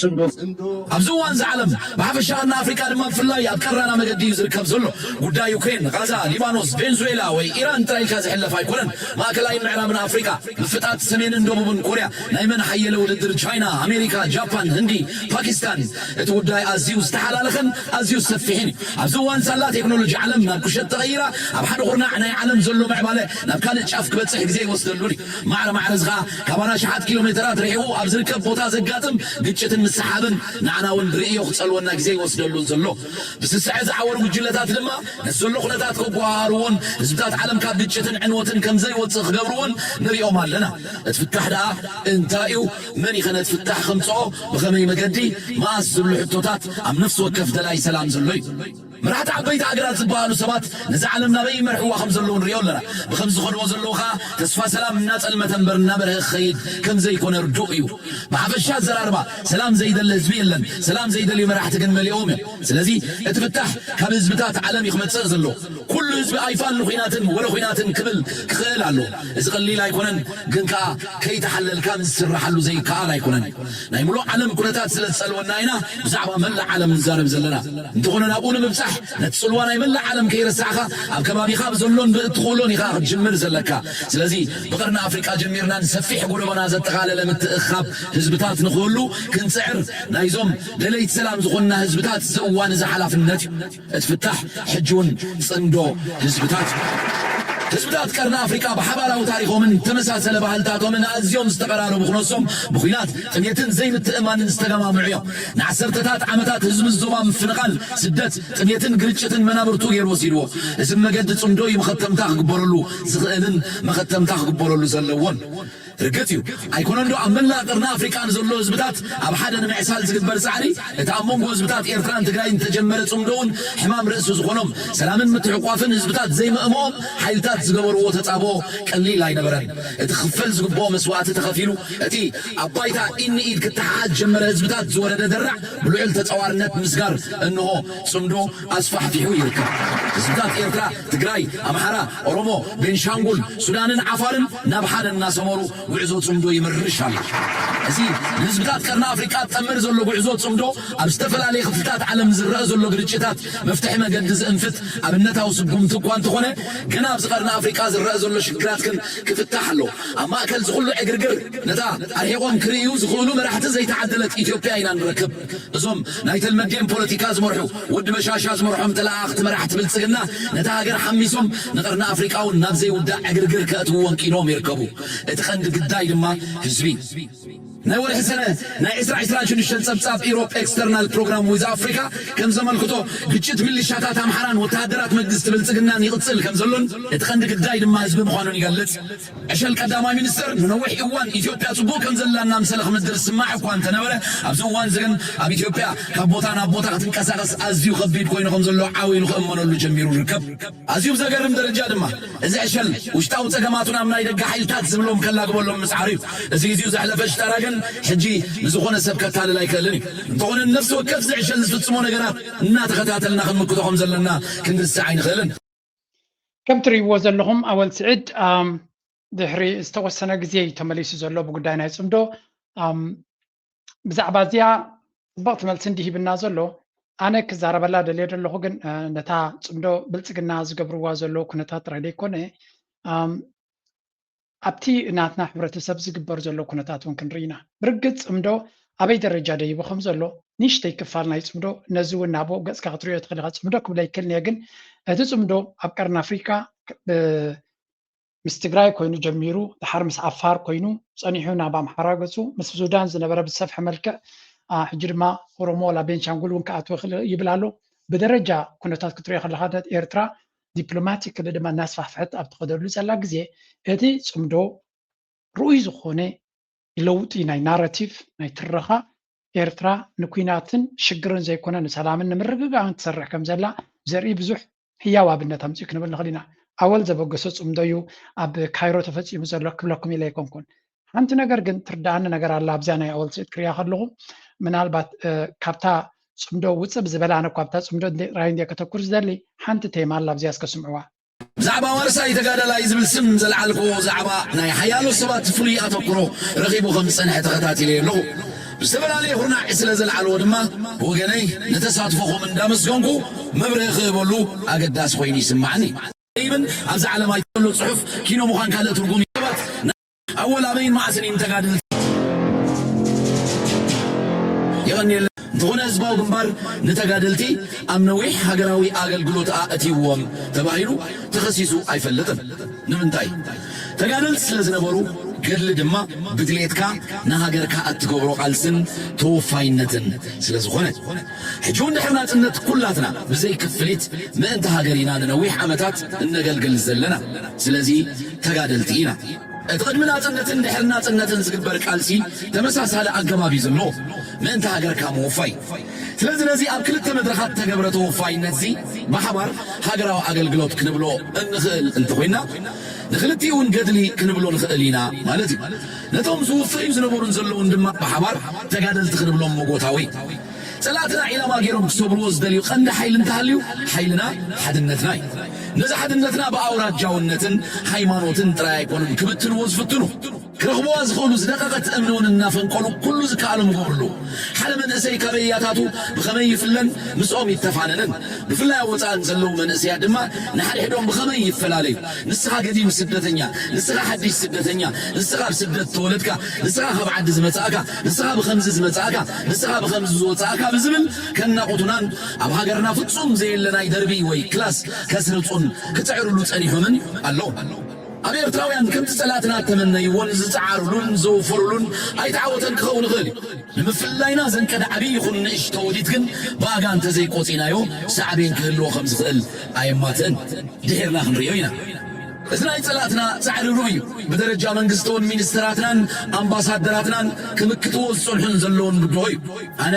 ጽምዶ ጽምዶ ኣብዚ እዋን እዚ ዓለም ብሓፈሻ እና ኣፍሪካ ድማ ብፍላይ ኣብ ቀራና መገዲ እዩ ዝርከብ ዘሎ። ጉዳይ ዩክሬን፣ ጋዛ፣ ሊባኖስ፣ ቬንዙዌላ ወይ ኢራን ጥራይ ኢልካ ዝሕለፍ ኣይኮነን። ማእከላይን ምዕራብን ኣፍሪካ፣ ምፍጣጥ ሰሜንን ደቡብን ኮርያ፣ ናይ መን ሓየለ ውድድር ቻይና፣ ኣሜሪካ፣ ጃፓን፣ ህንዲ፣ ፓኪስታን፣ እቲ ጉዳይ ኣዝዩ ዝተሓላለኸን ኣዝዩ ሰፊሕን እዩ። ኣብዚ እዋን ሳላ ቴክኖሎጂ ዓለም ናብ ቁሸት ተቐይራ ኣብ ሓደ ኩርናዕ ናይ ዓለም ዘሎ ምዕባለ ናብ ካልእ ጫፍ ክበፅሕ ግዜ ይወስደሉን እዩ። ማዕረ ማዕረ እዚ ከዓ ካብ ኣናሽሓት ኪሎ ሜተራት ርሒቑ ኣብ ዝርከብ ቦታ ዘጋጥም ግጭትን ምስሓብን ንዓና እውን ርእዮ ክፀልወና ግዜ ይወስደሉን ዘሎ። ብስስዐ ዝዓወሩ ጉጅለታት ድማ ነቲ ዘሎ ኩነታት ከጓሃሃርዎን ህዝብታት ዓለም ካብ ግጭትን ዕንወትን ከም ዘይወፅእ ክገብርዎን ንሪኦም ኣለና። እቲ ፍታሕ ደኣ እንታይ እዩ? መን ኢኸ ነቲ ፍታሕ ከምፅኦ? ብኸመይ መገዲ? መኣስ ዝብሉ ሕቶታት ኣብ ነፍሲ ወከፍ ደላይ ሰላም ዘሎ እዩ። መራሕቲ ዓበይቲ ሃገራት ዝበሃሉ ሰባት ነዚ ዓለም ናበይ ይመርሕዋ ከም ዘለዉ ንሪኦ ኣለና። ብኸም ዝኸድዎ ዘለዉ ኸዓ ተስፋ ሰላም እናጸልመተ እምበር እናበርሀ ክኸይድ ከም ዘይኮነ ርዱእ እዩ። ብሓፈሻ ኣዘራርባ ሰላም ዘይደሊ ህዝቢ የለን፣ ሰላም ዘይደልዩ መራሕቲ ግን መሊኦም እዮም። ስለዚ እቲ ፍታሕ ካብ ህዝብታት ዓለም እዩ ክመጽእ ዘለዎ። ኩሉ ህዝቢ ኣይፋል ንኹናትን ወረ ኹናትን ክብል ክኽእል ኣለዎ። እዚ ቀሊል ኣይኮነን፣ ግን ከኣ ከይተሓለልካ ምስ ዝስራሓሉ ዘይከኣል ኣይኮነን። ናይ ሙሉእ ዓለም ኩነታት ስለ ዝጸልወና ኢና ብዛዕባ መላእ ዓለም ንዛረብ ዘለና። እንተኾነ ናብኡ ንምብጻሕ ነቲ ጽልዋ ናይ መላእ ዓለም ከይረሳዕካ ኣብ ከባቢኻ ብዘሎን ብእትኽእሎን ኢኻ ክትጅምር ዘለካ። ስለዚ ብቐርኒ ኣፍሪቃ ጀሚርና ንሰፊሕ ጎደቦና ዘጠቓለለ ምትእኽኻብ ህዝብታት ንኽህሉ ክንጽዕር ናይዞም ደለይቲ ሰላም ዝኾንና ህዝብታት እዚ እዋን እዚ ሓላፍነት እዩ። እቲ ፍታሕ ሕጂ እውን ጽምዶ ህዝብታት እዩ። ህዝብታት ቀርኒ ኣፍሪቃ ብሓባራዊ ታሪኾምን ተመሳሰለ ባህልታቶምን ኣዝዮም ዝተቐራረቡ ክነሶም ብኹናት፣ ጥሜትን ዘይምትእማንን ዝተገማምዑ እዮም። ንዓሰርተታት ዓመታት ህዝቢ ዞባ ምፍንቓል፣ ስደት፣ ጥሜትን ግርጭትን መናብርቱ ገይሩ ወሲድዎ። እዚ መገዲ ጽምዶ እዩ መኸተምታ ክግበረሉ ዝኽእልን መኸተምታ ክግበረሉ ዘለዎን። ርግጽ እዩ። ኣይኮነን ዶ ኣብ መላእ ቀርኒ ኣፍሪቃ ንዘሎ ህዝብታት ኣብ ሓደ ንምዕሳል ዝግበር ጻዕሪ፣ እቲ ኣብ መንጎ ህዝብታት ኤርትራን ትግራይን ዝተጀመረ ጽምዶ እውን ሕማም ርእሲ ዝኾኖም፣ ሰላምን ምትሕቋፍን ህዝብታት ዘይምእምኦም ሓይልታት ዝገበርዎ ተጻብኦ ቀሊል ኣይነበረን። እቲ ክኽፈል ዝግብኦ መስዋእቲ ተኸፊሉ፣ እቲ ኣብ ባይታ ኢድ ንኢድ ክተሓሓዝ ዝጀመረ ህዝብታት ዝወረደ ደራዕ ብልዑል ተጻዋርነት ምስጋር እንሆ ጽምዶ ኣስፋሕፊሑ ይርከብ። ህዝብታት ኤርትራ፣ ትግራይ፣ ኣምሓራ፣ ኦሮሞ፣ ቤንሻንጉል፣ ሱዳንን ዓፋርን ናብ ሓደ እናሰመሩ ጉዕዞ ጽምዶ ይምርሽ ኣሎ። እዚ ንህዝብታት ቀርኒ ኣፍሪቃ ዝጠምር ዘሎ ጉዕዞ ጽምዶ ኣብ ዝተፈላለየ ክፍልታት ዓለም ዝረአ ዘሎ ግርጭታት መፍትሒ መገዲ ዝእንፍት ኣብነታዊ ስጉምቲ እኳ እንተኾነ፣ ገና ኣብዚ ቀርኒ ኣፍሪቃ ዝረአ ዘሎ ሽግራት ግን ክፍታሕ ኣለዎ። ኣብ ማእከል ዝኹሉ ዕግርግር ነታ ኣርሒቖም ክርእዩ ዝኽእሉ መራሕቲ ዘይተዓደለት ኢትዮጵያ ኢና ንረክብ። እዞም ናይ ተልመዴን ፖለቲካ ዝመርሑ፣ ወዲ በሻሻ ዝመርሖም ተለኣኣኽቲ መራሕቲ ብልጽግና ነታ ሃገር ሓሚሶም ንቐርኒ ኣፍሪቃ እውን ናብ ዘይውዳእ ዕግርግር ከእትውዎ ኣንቂዶም ይርከቡ። እቲ ቀንዲ ግዳይ ድማ ህዝቢ እዩ። ናይ ወርሒ ሰነ ናይ ዕስራ ዕስራን ሽዱሽተን ጸብጻብ ኢሮፕ ኤክስተርናል ፕሮግራም ዊዝ ኣፍሪካ ከም ዘመልክቶ፣ ግጭት ሚሊሻታት ኣምሓራን ወተሃደራት መንግስቲ ብልጽግናን ይቕጽል ከም ዘሎን፣ እቲ ቀንዲ ግዳይ ድማ ህዝቢ ምዃኑን ይገልጽ። ዕሸል ቀዳማይ ሚኒስትር፣ ንነዊሕ እዋን ኢትዮጵያ ጽቡቕ ከም ዘላ እናምሰለ ክምድር ዝስማዕ እኳ እንተነበረ፣ ኣብዚ እዋን እዚ ግን ኣብ ኢትዮጵያ ካብ ቦታ ናብ ቦታ ክትንቀሳቐስ ኣዝዩ ከቢድ ኮይኑ ከም ዘሎ ዓው ኢሉ ክእመነሉ ጀሚሩ ይርከብ። ኣዝዩ ብዘገርም ደረጃ ድማ፣ እዚ ዕሸል ውሽጣዊ ጸገማቱ ናብ ናይ ደገ ሓይልታት ዝብሎም ከላግበሎም ምጽዓሩ እዩ። እዚ ግዜኡ ዘሕለፈ ሽጣራ ግን ሕጂ ንዝኾነ ሰብ ከታልል ኣይክእልን እዩ። እንተኾነ፣ ነፍሲ ወከፍ እዚ ዕሸል ዝፍጽሞ ነገራት እናተኸታተልና ክንምክቶ ከም ዘለና ክንርስዕ ኣይንኽእልን። ከም ትርእይዎ ዘለኹም፣ ኣወል ስዒድ፣ ኣም፣ ድሕሪ ዝተወሰነ ግዜ እዩ ተመሊሱ ዘሎ ብጉዳይ ናይ ጽምዶ። ኣም፣ ብዛዕባ እዚኣ ጽብቕቲ መልሲ እንዲሂብና ዘሎ፣ ኣነ ክዛረበላ ደልየ ዘለኹ ግን፣ እ፣ ነታ ጽምዶ ብልጽግና ዝገብርዋ ዘለዉ ኩነታት ጥራይ ዘይኮነ፣ ኣም፣ ኣብቲ ናትና ሕብረተሰብ ዝግበር ዘሎ ኩነታት እውን ክንርኢ ኢና። ብርግጽ ጽምዶ ኣበይ ደረጃ ደይቡ ከም ዘሎ፣ ንእሽተይ ክፋል ናይ ጽምዶ፣ ነዚ እውን ናብኡ ገጽካ ክትርእዮ ትኽእል ኢኻ። ጽምዶ ክብለ ኣይክእልን እየ፣ ግን እቲ ጽምዶ ኣብ ቀርኒ ኣፍሪቃ ብ-፣ ምስ ትግራይ ኮይኑ ጀሚሩ፣ ድሓር ምስ ዓፋር ኮይኑ ጸኒሑ ናብ ኣምሓራ ገጹ፣ ምስ ሱዳን ዝነበረ ብዝሰፍሐ መልክዕ፣ ኣ፣ ሕጂ ድማ ኦሮሞ ዋላ ቤንሻንጉል እውን ክኣትው ይኽእል ይብል ኣሎ። ብደረጃ ኩነታት ክትሪኦ ከለኻ፣ ደ-፣ ኤርትራ ዲፕሎማቲክሊ ድማ እናስፋሕፍሐት ኣብ ትኸደሉ ዘላ ግዜ፣ እቲ ጽምዶ ርኡይ ዝኾነ ለውጢ ናይ ናራቲቭ፣ ናይ ትረኻ፣ ኤርትራ ንኲናትን ሽግርን ዘይኮነ ንሰላምን ንምርግጋእን ትሰርሕ ከም ዘላ ዘርኢ ብዙሕ ህያው ኣብነት ኣምጺኡ ክንብል ንኽእል ኢና። ኣወል ዘበገሶ ጽምዶ እዩ ኣብ ካይሮ ተፈጺሙ ዘሎ ክብለኩም ኢለ ኣይኮንኩን። ሓንቲ ነገር ግን ትርድኣኒ ነገር ኣላ ኣብዚኣ ናይ ኣወል ስዒድ ክሪኣ ከለኹ፣ ምናልባት፣ እ፣ ካብታ ጽምዶ ውጽእ ብዝበለ፣ ኣነ እኳ ኣብታ ጽምዶ እንደ-፣ ጥራይ እንድየ ከተኩር ዝደሊ፣ ሓንቲ ቴማ ኣላ ኣብዚኣ እስከ ስምዕዋ። ብዛዕባ ዋርሳይ ተጋዳላይ ዝብል ስም ዘልዓልክዎ ዛዕባ ናይ ሓያሎ ሰባት ፍሉይ ኣተኩሮ ረኺቡ ከም ዝጸንሐ ተኸታቲለዮ ኣለኹ። ብዝተፈላለየ ኩርናዕ ስለ ዘልዓልዎ ድማ ብወገነይ ንተሳትፎኹም እንዳመስገንኩ መብርሂ ክህበሉ ኣገዳሲ ኮይኑ ይስምዓኒ። ይብን ኣብዚ ዓለም ኣይተሎ ጽሑፍ ኪኖ ምዃን ካልእ ትርጉም እዩ። ሰባት ኣወል ኣበይን መዓስን እዩ ንተጋደልቲ የቐንየልና። እንተኾነ ህዝባዊ ግንባር ንተጋደልቲ ኣብ ነዊሕ ሃገራዊ ኣገልግሎት ኣእትይዎም ተባሂሉ ተኸሲሱ ኣይፈልጥን። ንምንታይ? ተጋደልቲ ስለ ዝነበሩ፣ ገድሊ ድማ ብድሌትካ ንሃገርካ እትገብሮ ቃልስን ተወፋይነትን ስለ ዝኾነ። ሕጂ እውን ድሕሪ ናጽነት ኩላትና ብዘይ ክፍሊት ምእንቲ ሃገር ኢና ንነዊሕ ዓመታት እነገልግል ዘለና። ስለዚ ተጋደልቲ ኢና። እቲ ቅድሚ ናጽነትን ድሕሪ ናጽነትን ዝግበር ቃልሲ ተመሳሳሊ ኣገባብ እዩ ዘለዎ፣ ምእንቲ ሃገርካ ምውፋይ። ስለዚ ነዚ ኣብ ክልተ መድረኻት ተገብረ ተወፋይነትዚ ብሓባር ሃገራዊ ኣገልግሎት ክንብሎ እንኽእል እንተኾይና፣ ንኽልቲኡ እውን ገድሊ ክንብሎ ንኽእል ኢና ማለት እዩ። ነቶም ዝውፈዩ ዝነበሩን ዘለውን ድማ ብሓባር ተጋደልቲ ክንብሎም መጎታዊ። ጸላእትና ዒላማ ገይሮም ክሰብርዎ ዝደልዩ ቀንዲ ሓይሊ እንተሃልዩ፣ ሓይልና ሓድነትና እዩ። ነዚ ሓድነትና ብኣውራጃውነትን ሃይማኖትን ጥራይ ኣይኮኑን ክብትንዎ ዝፍትኑ። ክረኽብዋ ዝኽእሉ ዝደቐቐት እምኒ እውን እናፈንቀሉ ኩሉ ዝከኣሎም ይገብርሉ። ሓደ መንእሰይ ካብ ኣያታቱ ብኸመይ ይፍለን ምስኦም ይተፋነንን። ብፍላይ ኣብ ወጻእን ዘለዉ መንእሰያት ድማ ንሓድሕዶም ብኸመይ ይፈላለዩ። ንስኻ ገዲም ስደተኛ፣ ንስኻ ሓድሽ ስደተኛ፣ ንስኻ ኣብ ስደት ተወለድካ፣ ንስኻ ካብ ዓዲ ዝመጻእካ፣ ንስኻ ብኸምዚ ዝመጻእካ፣ ንስኻ ብኸምዚ ዝወጻእካ ብዝብል ከናቑቱናን ኣብ ሃገርና ፍጹም ዘየለ ናይ ደርቢ ወይ ክላስ ከስርጹን ክጽዕርሉ ጸኒሖምን ኣለዉ። ኣብ ኤርትራውያን ከምቲ ጸላእትና እተመነይዎን ዝጸዓሩሉን ዘወፈሩሉን ኣይተዓወተን ክኸውን ይኽእል እዩ። ንምፍልላይና ዘንቀደ ዓብዪ ይኹን ንእሽቶ ውዲት ግን ብኣጋ እንተዘይቆጺናዮ ሳዕቤን ክህልዎ ከም ዝኽእል ኣየማትእን። ድሒርና ክንርእዮ ኢና። እዚ ናይ ጸላእትና ጻዕሪ ርኡይ እዩ። ብደረጃ መንግስቲ እውን ሚኒስተራትናን ኣምባሳደራትናን ክምክትዎ ዝጸንሑን ዘለውን ብድሆ እዩ። ኣነ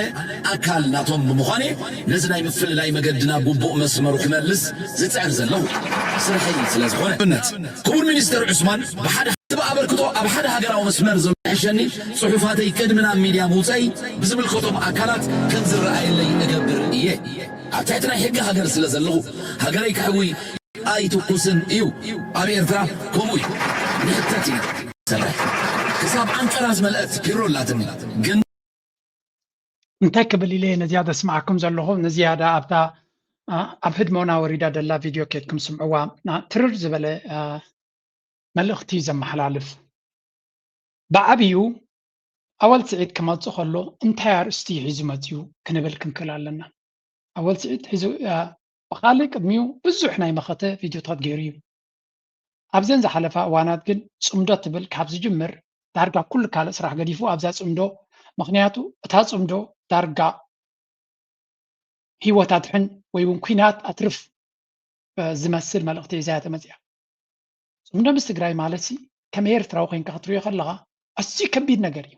ኣካል ናቶም ብምዃነ ነዚ ናይ ምፍልላይ መገድና ግቡእ መስመሩ ክመልስ ዝጽዕር ዘለኹ ስርሐይ ስለ ዝኾነ። ንኣብነት፣ ክቡር ሚኒስተር ዑስማን ብሓደ እቲ ብኣበርክቶ ኣብ ሓደ ሃገራዊ መስመር ዘሎ ሕሸኒ ጽሑፋተይ ቅድሚ ናብ ሚድያ ምውጻይ ብዝምልከቶም ኣካላት ከም ዝረኣየለይ እገብር እየ። ኣብ ትሕቲ ናይ ሕጊ ሃገር ስለ ዘለኹ ሃገረይ ከሕዊ ኣይትኩስን እዩ። ኣብ ኤርትራ ከምኡ እዩ። ንሕተት ኢና። ሰብረ ክሳብ ዓንቀራ ዝመልአት ፒሮ ኣላትኒ። ግን እንታይ ክብል ኢለ እየ ነዚኣ ዘስምዓኩም ዘለኹ? ንዝያዳ ኣብታ፣ ኣ፣ ኣብ ህድሞና ወሪዳ ደላ ቪድዮ ኬድኩም ስምዕዋ። ኣ፣ ትርር ዝበለ፣ ኣ፣ መልእኽቲ እዩ ዘመሓላልፍ። ብዓብዩ ኣወል ስዒድ ክመጽእ ከሎ እንታይ ኣርእስቲ እዩ ሒዙ መጽዩ ክንብል ክንክእል ኣለና። ኣወል ስዒድ ሒዙ፣ ኣ፣ ብኻልእ ቅድሚኡ ብዙሕ ናይ መኸተ ቪድዮታት ገይሩ እዩ። ኣብዘን ዝሓለፋ እዋናት ግን ጽምዶ ትብል ካብ ዝጅምር እታ ዳርጋ ኩሉ ካልእ ስራሕ ገዲፉ ኣብዛ ጽምዶ፣ ምኽንያቱ እታ ጽምዶ ዳርጋ ህይወት ኣድሕን ወይ እውን ኲናት ኣትርፍ ዝመስል መልእኽቲ ሒዛ እያ ተመፅያ። ጽምዶ ምስ ትግራይ ማለት ሲ ከም ኤርትራዊ ኮይንካ ክትሪኦ ከለኻ ኣዝዩ ከቢድ ነገር እዩ።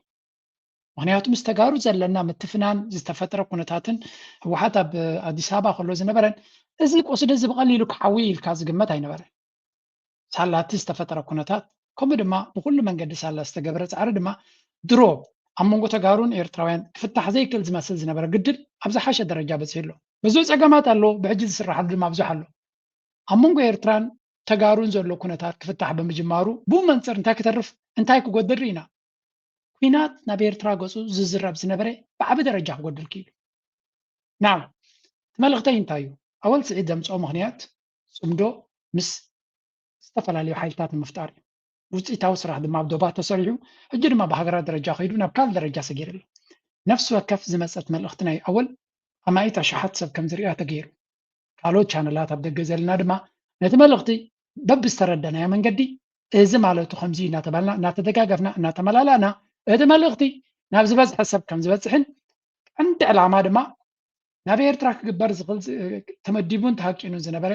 ምኽንያቱ ምስ ተጋሩ ዘለና ምትፍናን ዝተፈጠረ ኩነታትን ህወሓት ኣብ ኣዲስ ኣበባ ከሎ ዝነበረን እዚ ቁስሊ እዚ ብቐሊሉ ክሓዊ ኢልካ ዝግመት ኣይነበረን። ሳላ እቲ ዝተፈጠረ ኩነታት ከምኡ ድማ ብኩሉ መንገዲ ሳላ ዝተገብረ ፃዕሪ ድማ ድሮ ኣብ መንጎ ተጋሩን ኤርትራውያን ክፍታሕ ዘይክእል ዝመስል ዝነበረ ግድል ኣብ ዝሓሸ ደረጃ በፂሑ ኣሎ። ብዙሕ ፀገማት ኣሎ፣ ብሕጂ ዝስራሓሉ ድማ ብዙሕ ኣሎ። ኣብ መንጎ ኤርትራን ተጋሩን ዘሎ ኩነታት ክፍታሕ ብምጅማሩ ብኡ መንፅር እንታይ ክተርፍ እንታይ ክጎድል ርኢና። ኲናት ናብ ኤርትራ ገፁ ዝዝረብ ዝነበረ ብዓቢ ደረጃ ክጎድል ክኢሉ። ናው እቲ መልእኽተይ እንታይ እዩ? ኣወል ስዒድ ዘምፅኦ ምኽንያት ጽምዶ ምስ ዝተፈላለዩ ሓይልታት ንምፍጣር እዩ። ውፅኢታዊ ስራሕ ድማ ኣብ ዶባት ተሰሪሑ ሕጂ ድማ ብሃገራት ደረጃ ከይዱ ናብ ካልእ ደረጃ ሰጊሩ ኣሎ። ነፍሲ ወከፍ ዝመፀት መልእኽቲ ናይ ኣወል ኣማኢት ኣሽሓት ሰብ ከም ዝሪኣ ተገይሩ። ካልኦት ቻነላት ኣብ ደገ ዘለና ድማ ነቲ መልእኽቲ በብዝተረደናዮ መንገዲ እዚ ማለቱ ከምዚ እናተባልና እናተደጋገፍና እናተመላላእና እቲ መልእኽቲ ናብ ዝበዝሐ ሰብ ከም ዝበፅሕን ቀንዲ ዕላማ ድማ ናብ ኤርትራ ክግበር ዝኽእል ተመዲቡን ተሃቂኑን ዝነበረ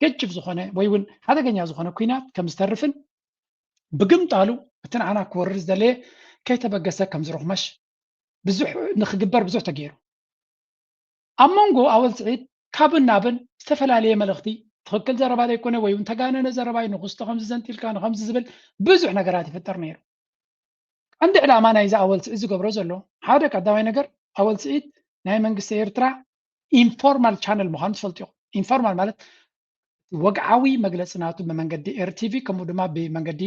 ገጭፍ ዝኾነ ወይ እውን ሓደገኛ ዝኾነ ኲናት ከም ዝተርፍን ብግምጣሉ እቲ ንዓና ክወርድ ዝደለየ ከይተበገሰ ከም ዝርኽመሽ ብዙሕ ንክግበር ብዙሕ ተገይሩ። ኣብ መንጎ ኣወል ስዒድ ካብን ናብን ዝተፈላለየ መልእኽቲ ትኽክል ዘረባ ዘይኮነ ወይ እውን ተጋነነ ዘረባ እዩ ንክስቶ ከምዚ ዘንጢልካ ንከምዚ ዝብል ብዙሕ ነገራት ይፍጠር ነይሩ። ቀንዲ ዕላማ ናይዚ ኣወል ስዒድ ዝገብሮ ዘሎ ሓደ ቀዳማይ ነገር ኣወል ስዒድ ናይ መንግስቲ ኤርትራ ኢንፎርማል ቻነል ምዃኑ ትፈልጡ ኢኹም። ኢንፎርማል ማለት ወግዓዊ መግለፂ ናቱ ብመንገዲ ኤርቲቪ ከምኡ ድማ ብመንገዲ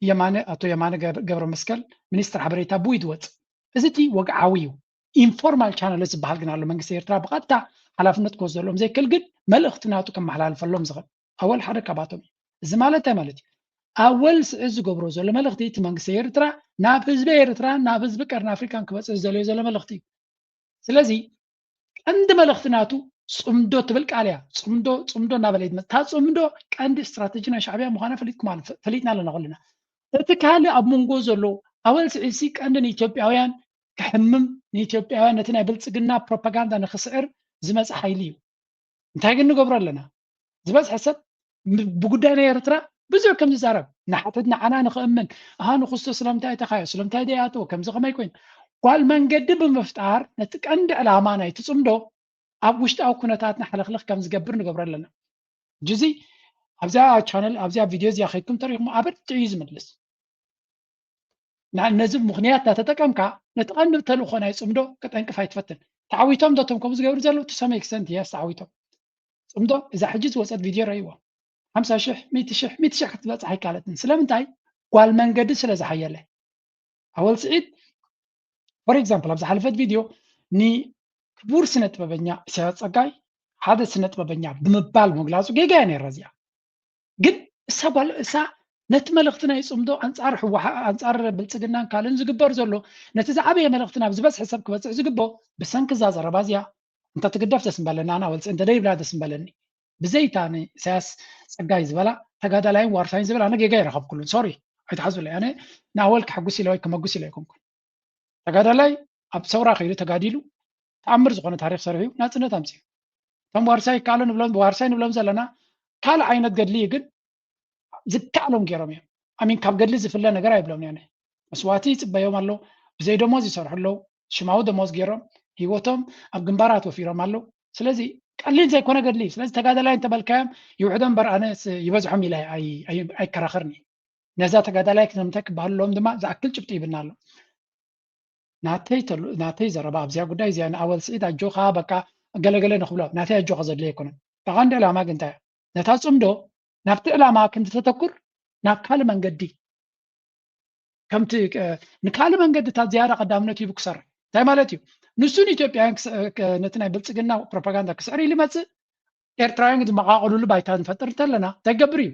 የማነ ኣቶ የማነ ገብረ መስቀል ሚኒስትር ሓበሬታ ብኡ ዝወፅእ እዚ እቲ ወግዓዊ እዩ። ኢንፎርማል ቻነል ዝበሃል ግን ኣሎ መንግስቲ ኤርትራ ብቐጥታ ሓላፍነት ክወስደሎም ዘይክእል ግን መልእኽቲ ናቱ ከመሓላልፈሎም ዝኽእል ኣወል ሓደ ካባቶም እዩ። እዚ ማለት እንታይ ማለት እዩ? ኣወል ስዒድ ዝገብሮ ዘሎ መልእኽቲ እቲ መንግስቲ ኤርትራ ናብ ህዝቢ ኤርትራ ናብ ህዝቢ ቀርኒ ኣፍሪካን ክበፅሕ ዝደለዮ ዘሎ መልእኽቲ እዩ። ስለዚ ቀንዲ መልእኽቲ ናቱ ፅምዶ ትብል ቃል እያ። ፅምዶ ፅምዶ እናበለ ይመፅ። እታ ፅምዶ ቀንዲ ስትራተጂ ናይ ሻዕብያ ምዃና ፈሊጥኩም ኣሎ፣ ፈሊጥና ኣለና ኩልና። እቲ ካልእ ኣብ መንጎ ዘሎ ኣወል ስዒድሲ ቀንዲ ንኢትዮጵያውያን ክሕምም ንኢትዮጵያውያን ነቲ ናይ ብልፅግና ፕሮፓጋንዳ ንክስዕር ዝመፀ ሓይሊ እዩ። እንታይ ግን ንገብሮ ኣለና? ዝበዝሐ ሰብ ብጉዳይ ናይ ኤርትራ ብዙሕ ከም ዝዛረብ ንሓትት ንዓና ንክእምን ኣሃ ንክስቶ ስለምንታይ ተኻዮ ስለምንታይ ደይኣተወ ከምዚ ከመይ ኮይኑ ጓል መንገዲ ብምፍጣር ነቲ ቀንዲ ዕላማ ናይቲ ፅምዶ ኣብ ውሽጣዊ ኩነታት ንሓለኽልኽ ከም ዝገብር ንገብሮ ኣለና። ጅዚ ኣብዚኣ ቻነል ኣብዚኣ ቪድዮ እዚኣ ከይድኩም ተሪኹም ኣበርትዕ እዩ ዝምልስ። ነዚ ምኽንያት እናተጠቀምካ ነቲ ቀንዲ ተልእኾ ናይ ፅምዶ ከጠንቅፍ ኣይትፈትን። ተዓዊቶም ዶ እቶም ከምኡ ዝገብሩ ዘለዉ? To some extent yes ተዓዊቶም። ፅምዶ እዛ ሕጂ ዝወፀት ቪድዮ ረእይዎ ሓምሳ ሽሕ ሚእቲ ሽሕ ሚእቲ ሽሕ ክትበፅሕ ኣይካለትን። ስለምንታይ? ጓል መንገዲ ስለ ዝሓየለ። ኣወል ስዒድ for example ኣብ ዝሓለፈት ቪድዮ ንክቡር ስነ ጥበበኛ ኢሳያስ ፀጋይ ሓደ ስነ ጥበበኛ ብምባል ምግላፁ ጌጋ እያ ነይራ እዚኣ። ግን እሳ ጓል እሳ ነቲ መልእኽቲ ናይ ፅምዶ ኣንፃር ህወሓ ኣንፃር ብልፅግናን ካልእን ዝግበር ዘሎ ነቲ ዝዓበየ መልእኽቲ ናብ ዝበዝሐ ሰብ ክበፅሕ ዝግቦ ብሰንኪ እዛ ዘረባ እዚኣ እንተትግደፍ ደስ ምበለና ኣና ወልፂ እንተደይብላ ደስ ምበለኒ። ብዘይታ ንኢሳያስ ፀጋይ ዝበላ ተጋዳላይን ዋርሳይን ዝብል ኣነ ጌጋ ይረኸብኩሉን ሶሪ ኣይትሓዙለይ። ኣነ ንኣወል ከሐጉስ ኢለ ወይ ከመጉስ ኢለ ኣይኮንኩን። ተጋዳላይ ኣብ ሰውራ ከይዱ ተጋዲሉ ተኣምር ዝኾነ ታሪክ ሰሪሑ ናፅነት ኣምፅኡ። እቶም ዋርሳይ ይከኣሎ ንብሎም ዋርሳይ ንብሎም ዘለና ካልእ ዓይነት ገድሊ እዩ ግን ዝከኣሎም ገይሮም እዮም። ኣሚን ካብ ገድሊ ዝፍለ ነገር ኣይብሎም እየ። መስዋእቲ ይፅበዮም ኣሎ። ብዘይ ደሞዝ ይሰርሑ ኣለዉ። ሽማዊ ደሞዝ ገይሮም ህይወቶም ኣብ ግንባራት ወፊሮም ኣለዉ። ስለዚ ቀሊል ዘይኮነ ገድሊ እዩ። ስለዚ ተጋዳላይ እንተበልካዮም ይውሕዶ እምበር ኣነ ይበዝሖም ኢለ ኣይከራኸርን እየ። ነዛ ተጋዳላይ ክነምታይ ክበሃልሎም ድማ ዝኣክል ጭብጢ ይብና ኣሎ። ናተይ ተሉ ናተይ ዘረባ ኣብዚኣ ጉዳይ እዚኣ ንኣወል ስዒድ ኣጆኻ በቃ ገለገለ ንኽብሎ ናተይ ኣጆኻ ዘድልዮ ኣይኮነን። እታ ቀንዲ ዕላማ ግን እንታይ እያ? ነታ ጽምዶ ናብቲ ዕላማ ክንዲ ተተኩር ናብ ካልእ መንገዲ ከምቲ ንካልእ መንገድታት ዝያዳ ቀዳምነት ሂቡ ክሰርሕ እንታይ ማለት እዩ? ንሱ ንኢትዮጵያውያን ነቲ ናይ ብልጽግና ፕሮፓጋንዳ ክስዕር ኢሉ ይመጽእ። ኤርትራውያን ዝመቓቐሉሉ ባይታ ንፈጥር እንተለና እንታይ ገብር እዩ?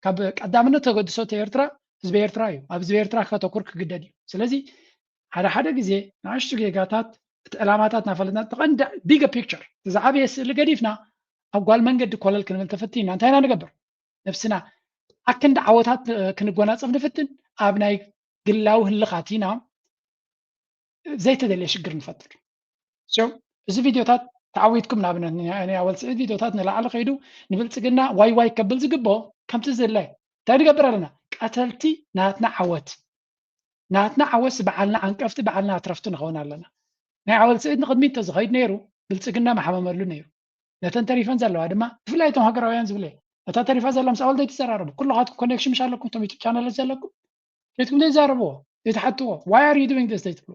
ካብ ቀዳምነት ተገድሶ እቲ ኤርትራ ህዝቢ ኤርትራ እዩ። ኣብ ህዝቢ ኤርትራ ከተኩር ክግደድ እዩ። ስለዚ ሓደ ሓደ ግዜ ንኣሽቱ ጌጋታት እቲ ዕላማታት እናፈለጥና እቲ ቀንዲ ቢገ ፒክቸር እቲ ዝዓበየ ስእሊ ገዲፍና ኣብ ጓል መንገዲ ኮለል ክንብል ተፈቲና እንታይ ኢና ንገብር? ነብስና ኣክንዲ ዓወታት ክንጎናጸፍ ንፍትን ኣብ ናይ ግላዊ ህልኻት ኢና ዘይተደልየ ሽግር ንፈጥር። እዚ ቪድዮታት ተዓዊትኩም ንኣብነት ናይ ኣወል ስዒድ ቪድዮታት ንላዕሊ ከይዱ ንብልፅግና ዋይ ዋይ ከብል ዝግብኦ ከምቲ ዝድለ እንታይ ንገብር ኣለና? ቀተልቲ ናትና ዓወት ናትና ዓወት በዓልና ዓንቀፍቲ በዓልና ኣትረፍቲ ንኸውን ኣለና። ናይ ኣወል ስዒድ ንቕድሚት ተዝኸይድ ነይሩ ብልፅግና መሓመመሉ ነይሩ። ነተን ተሪፈን ዘለዋ ድማ ብፍላይ እቶም ሃገራውያን ዝብለ እታ ተሪፋ ዘላ ምስ ኣወል ዘይትዘራረቡ ኩልኻትኩም ኮኔክሽን ምሽ ኣለኩም እቶም ዩቱብ ቻነላት ዘለኩም ከይትኩም ዘይዛረብዎ ዘይትሓትዎ why are you doing this ዘይትብሉ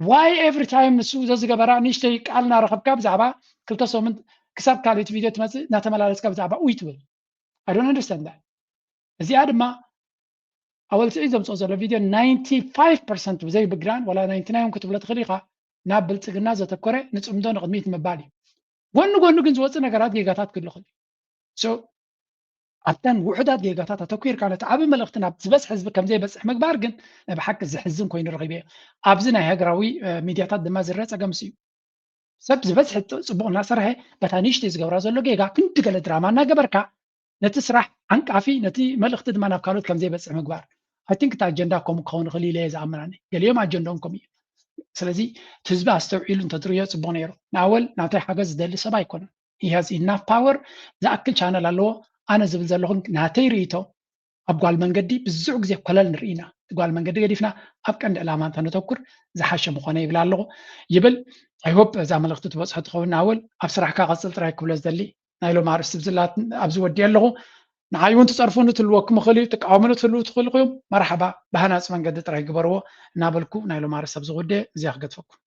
why every time ንሱ ዘዝገበራ ንእሽተይ ቃል እናረኸብካ ብዛዕባ ክልተ ሰሙን ክሳብ ካልኦት ቪድዮ ትመፅእ እናተመላለስካ ብዛዕባ ኡይ ትብል I don't understand that እዚኣ ድማ ኣወል ስዒድ ዘምፅኦ ዘሎ ቪድዮ ናይንቲ ፋይቭ ፐርሰንት ብዘይ ብግራን ዋላ ናይንቲ ናይን ክትብሎ ትኽእል ኢኻ ናብ ብልፅግና ዘተኮረ ንፅምዶ ንቕድሚት ምባል እዩ ጎኒ ጎኒ ግን ዝወፅእ ነገራት ጌጋታት ክህሉ ይኽእል እዩ ኣብተን ውሑዳት ጌጋታት ኣተኲርካ ነቲ ዓቢ መልእኽቲ ናብ ዝበዝሕ ህዝቢ ከም ዘይበጽሕ ምግባር ግን ናይ ብሓቂ ዘሕዝን ኮይኑ ረኺበዮ። ኣብዚ ናይ ሃገራዊ ሚድያታት ድማ ዝረአ ጸገምስ እዩ። ሰብ ዝበዝሕ ጽቡቕ እናሰርሐ በታ ንእሽተይ ዝገብራ ዘሎ ጌጋ ክንዲ ገለ ድራማ እናገበርካ ነቲ ስራሕ ዓንቃፊ ነቲ መልእኽቲ ድማ ናብ ካልኦት ከም ዘይበጽሕ ምግባር። I think እቲ ኣጀንዳ ከምኡ ክኸውን ይኽእል ኢለ እየ ዝኣምን ኣነ። ገሊኦም ኣጀንዳኦም ከምኡ እዩ። ስለዚ እቲ ህዝቢ ኣስተውዒሉ እንተዝርእዮ ጽቡቕ ነይሩ። ንኣወል ናተይ ሓገዝ ዝደሊ ሰብ ኣይኮነን። He has enough power ዝኣክል ቻነል ኣለዎ ኣነ ዝብል ዘለኹን ናተይ ርእይቶ ኣብ ጓል መንገዲ ብዙሕ ግዜ ኮለል ንርኢ ኢና እቲ ጓል መንገዲ ገዲፍና ኣብ ቀንዲ ዕላማ እንተነተኩር ዝሓሸ ምኾነ ይብል ኣለኹ ይብል I hope እዛ መልእኽቲ ትበፅሖ ትኸውን ኣወል ኣብ ስራሕካ ቀፅል ጥራይ ክብሎ ዝደሊ ናይ ሎም ኣርእስቲ ብዝላት ኣብዚ ወዲእ ኣለኹ ንዓይ እውን ትፀርፉ ንትልወኩም ይኽእል እዩ ትቃወሙ ንትህልው ትኽእሉ ኢኹም መርሓባ ብሃናፂ መንገዲ ጥራይ ግበርዎ እናበልኩ ናይ ሎም ኣርእስቲ ኣብዚ ወዲእ እዚኣ ክገድፈኩም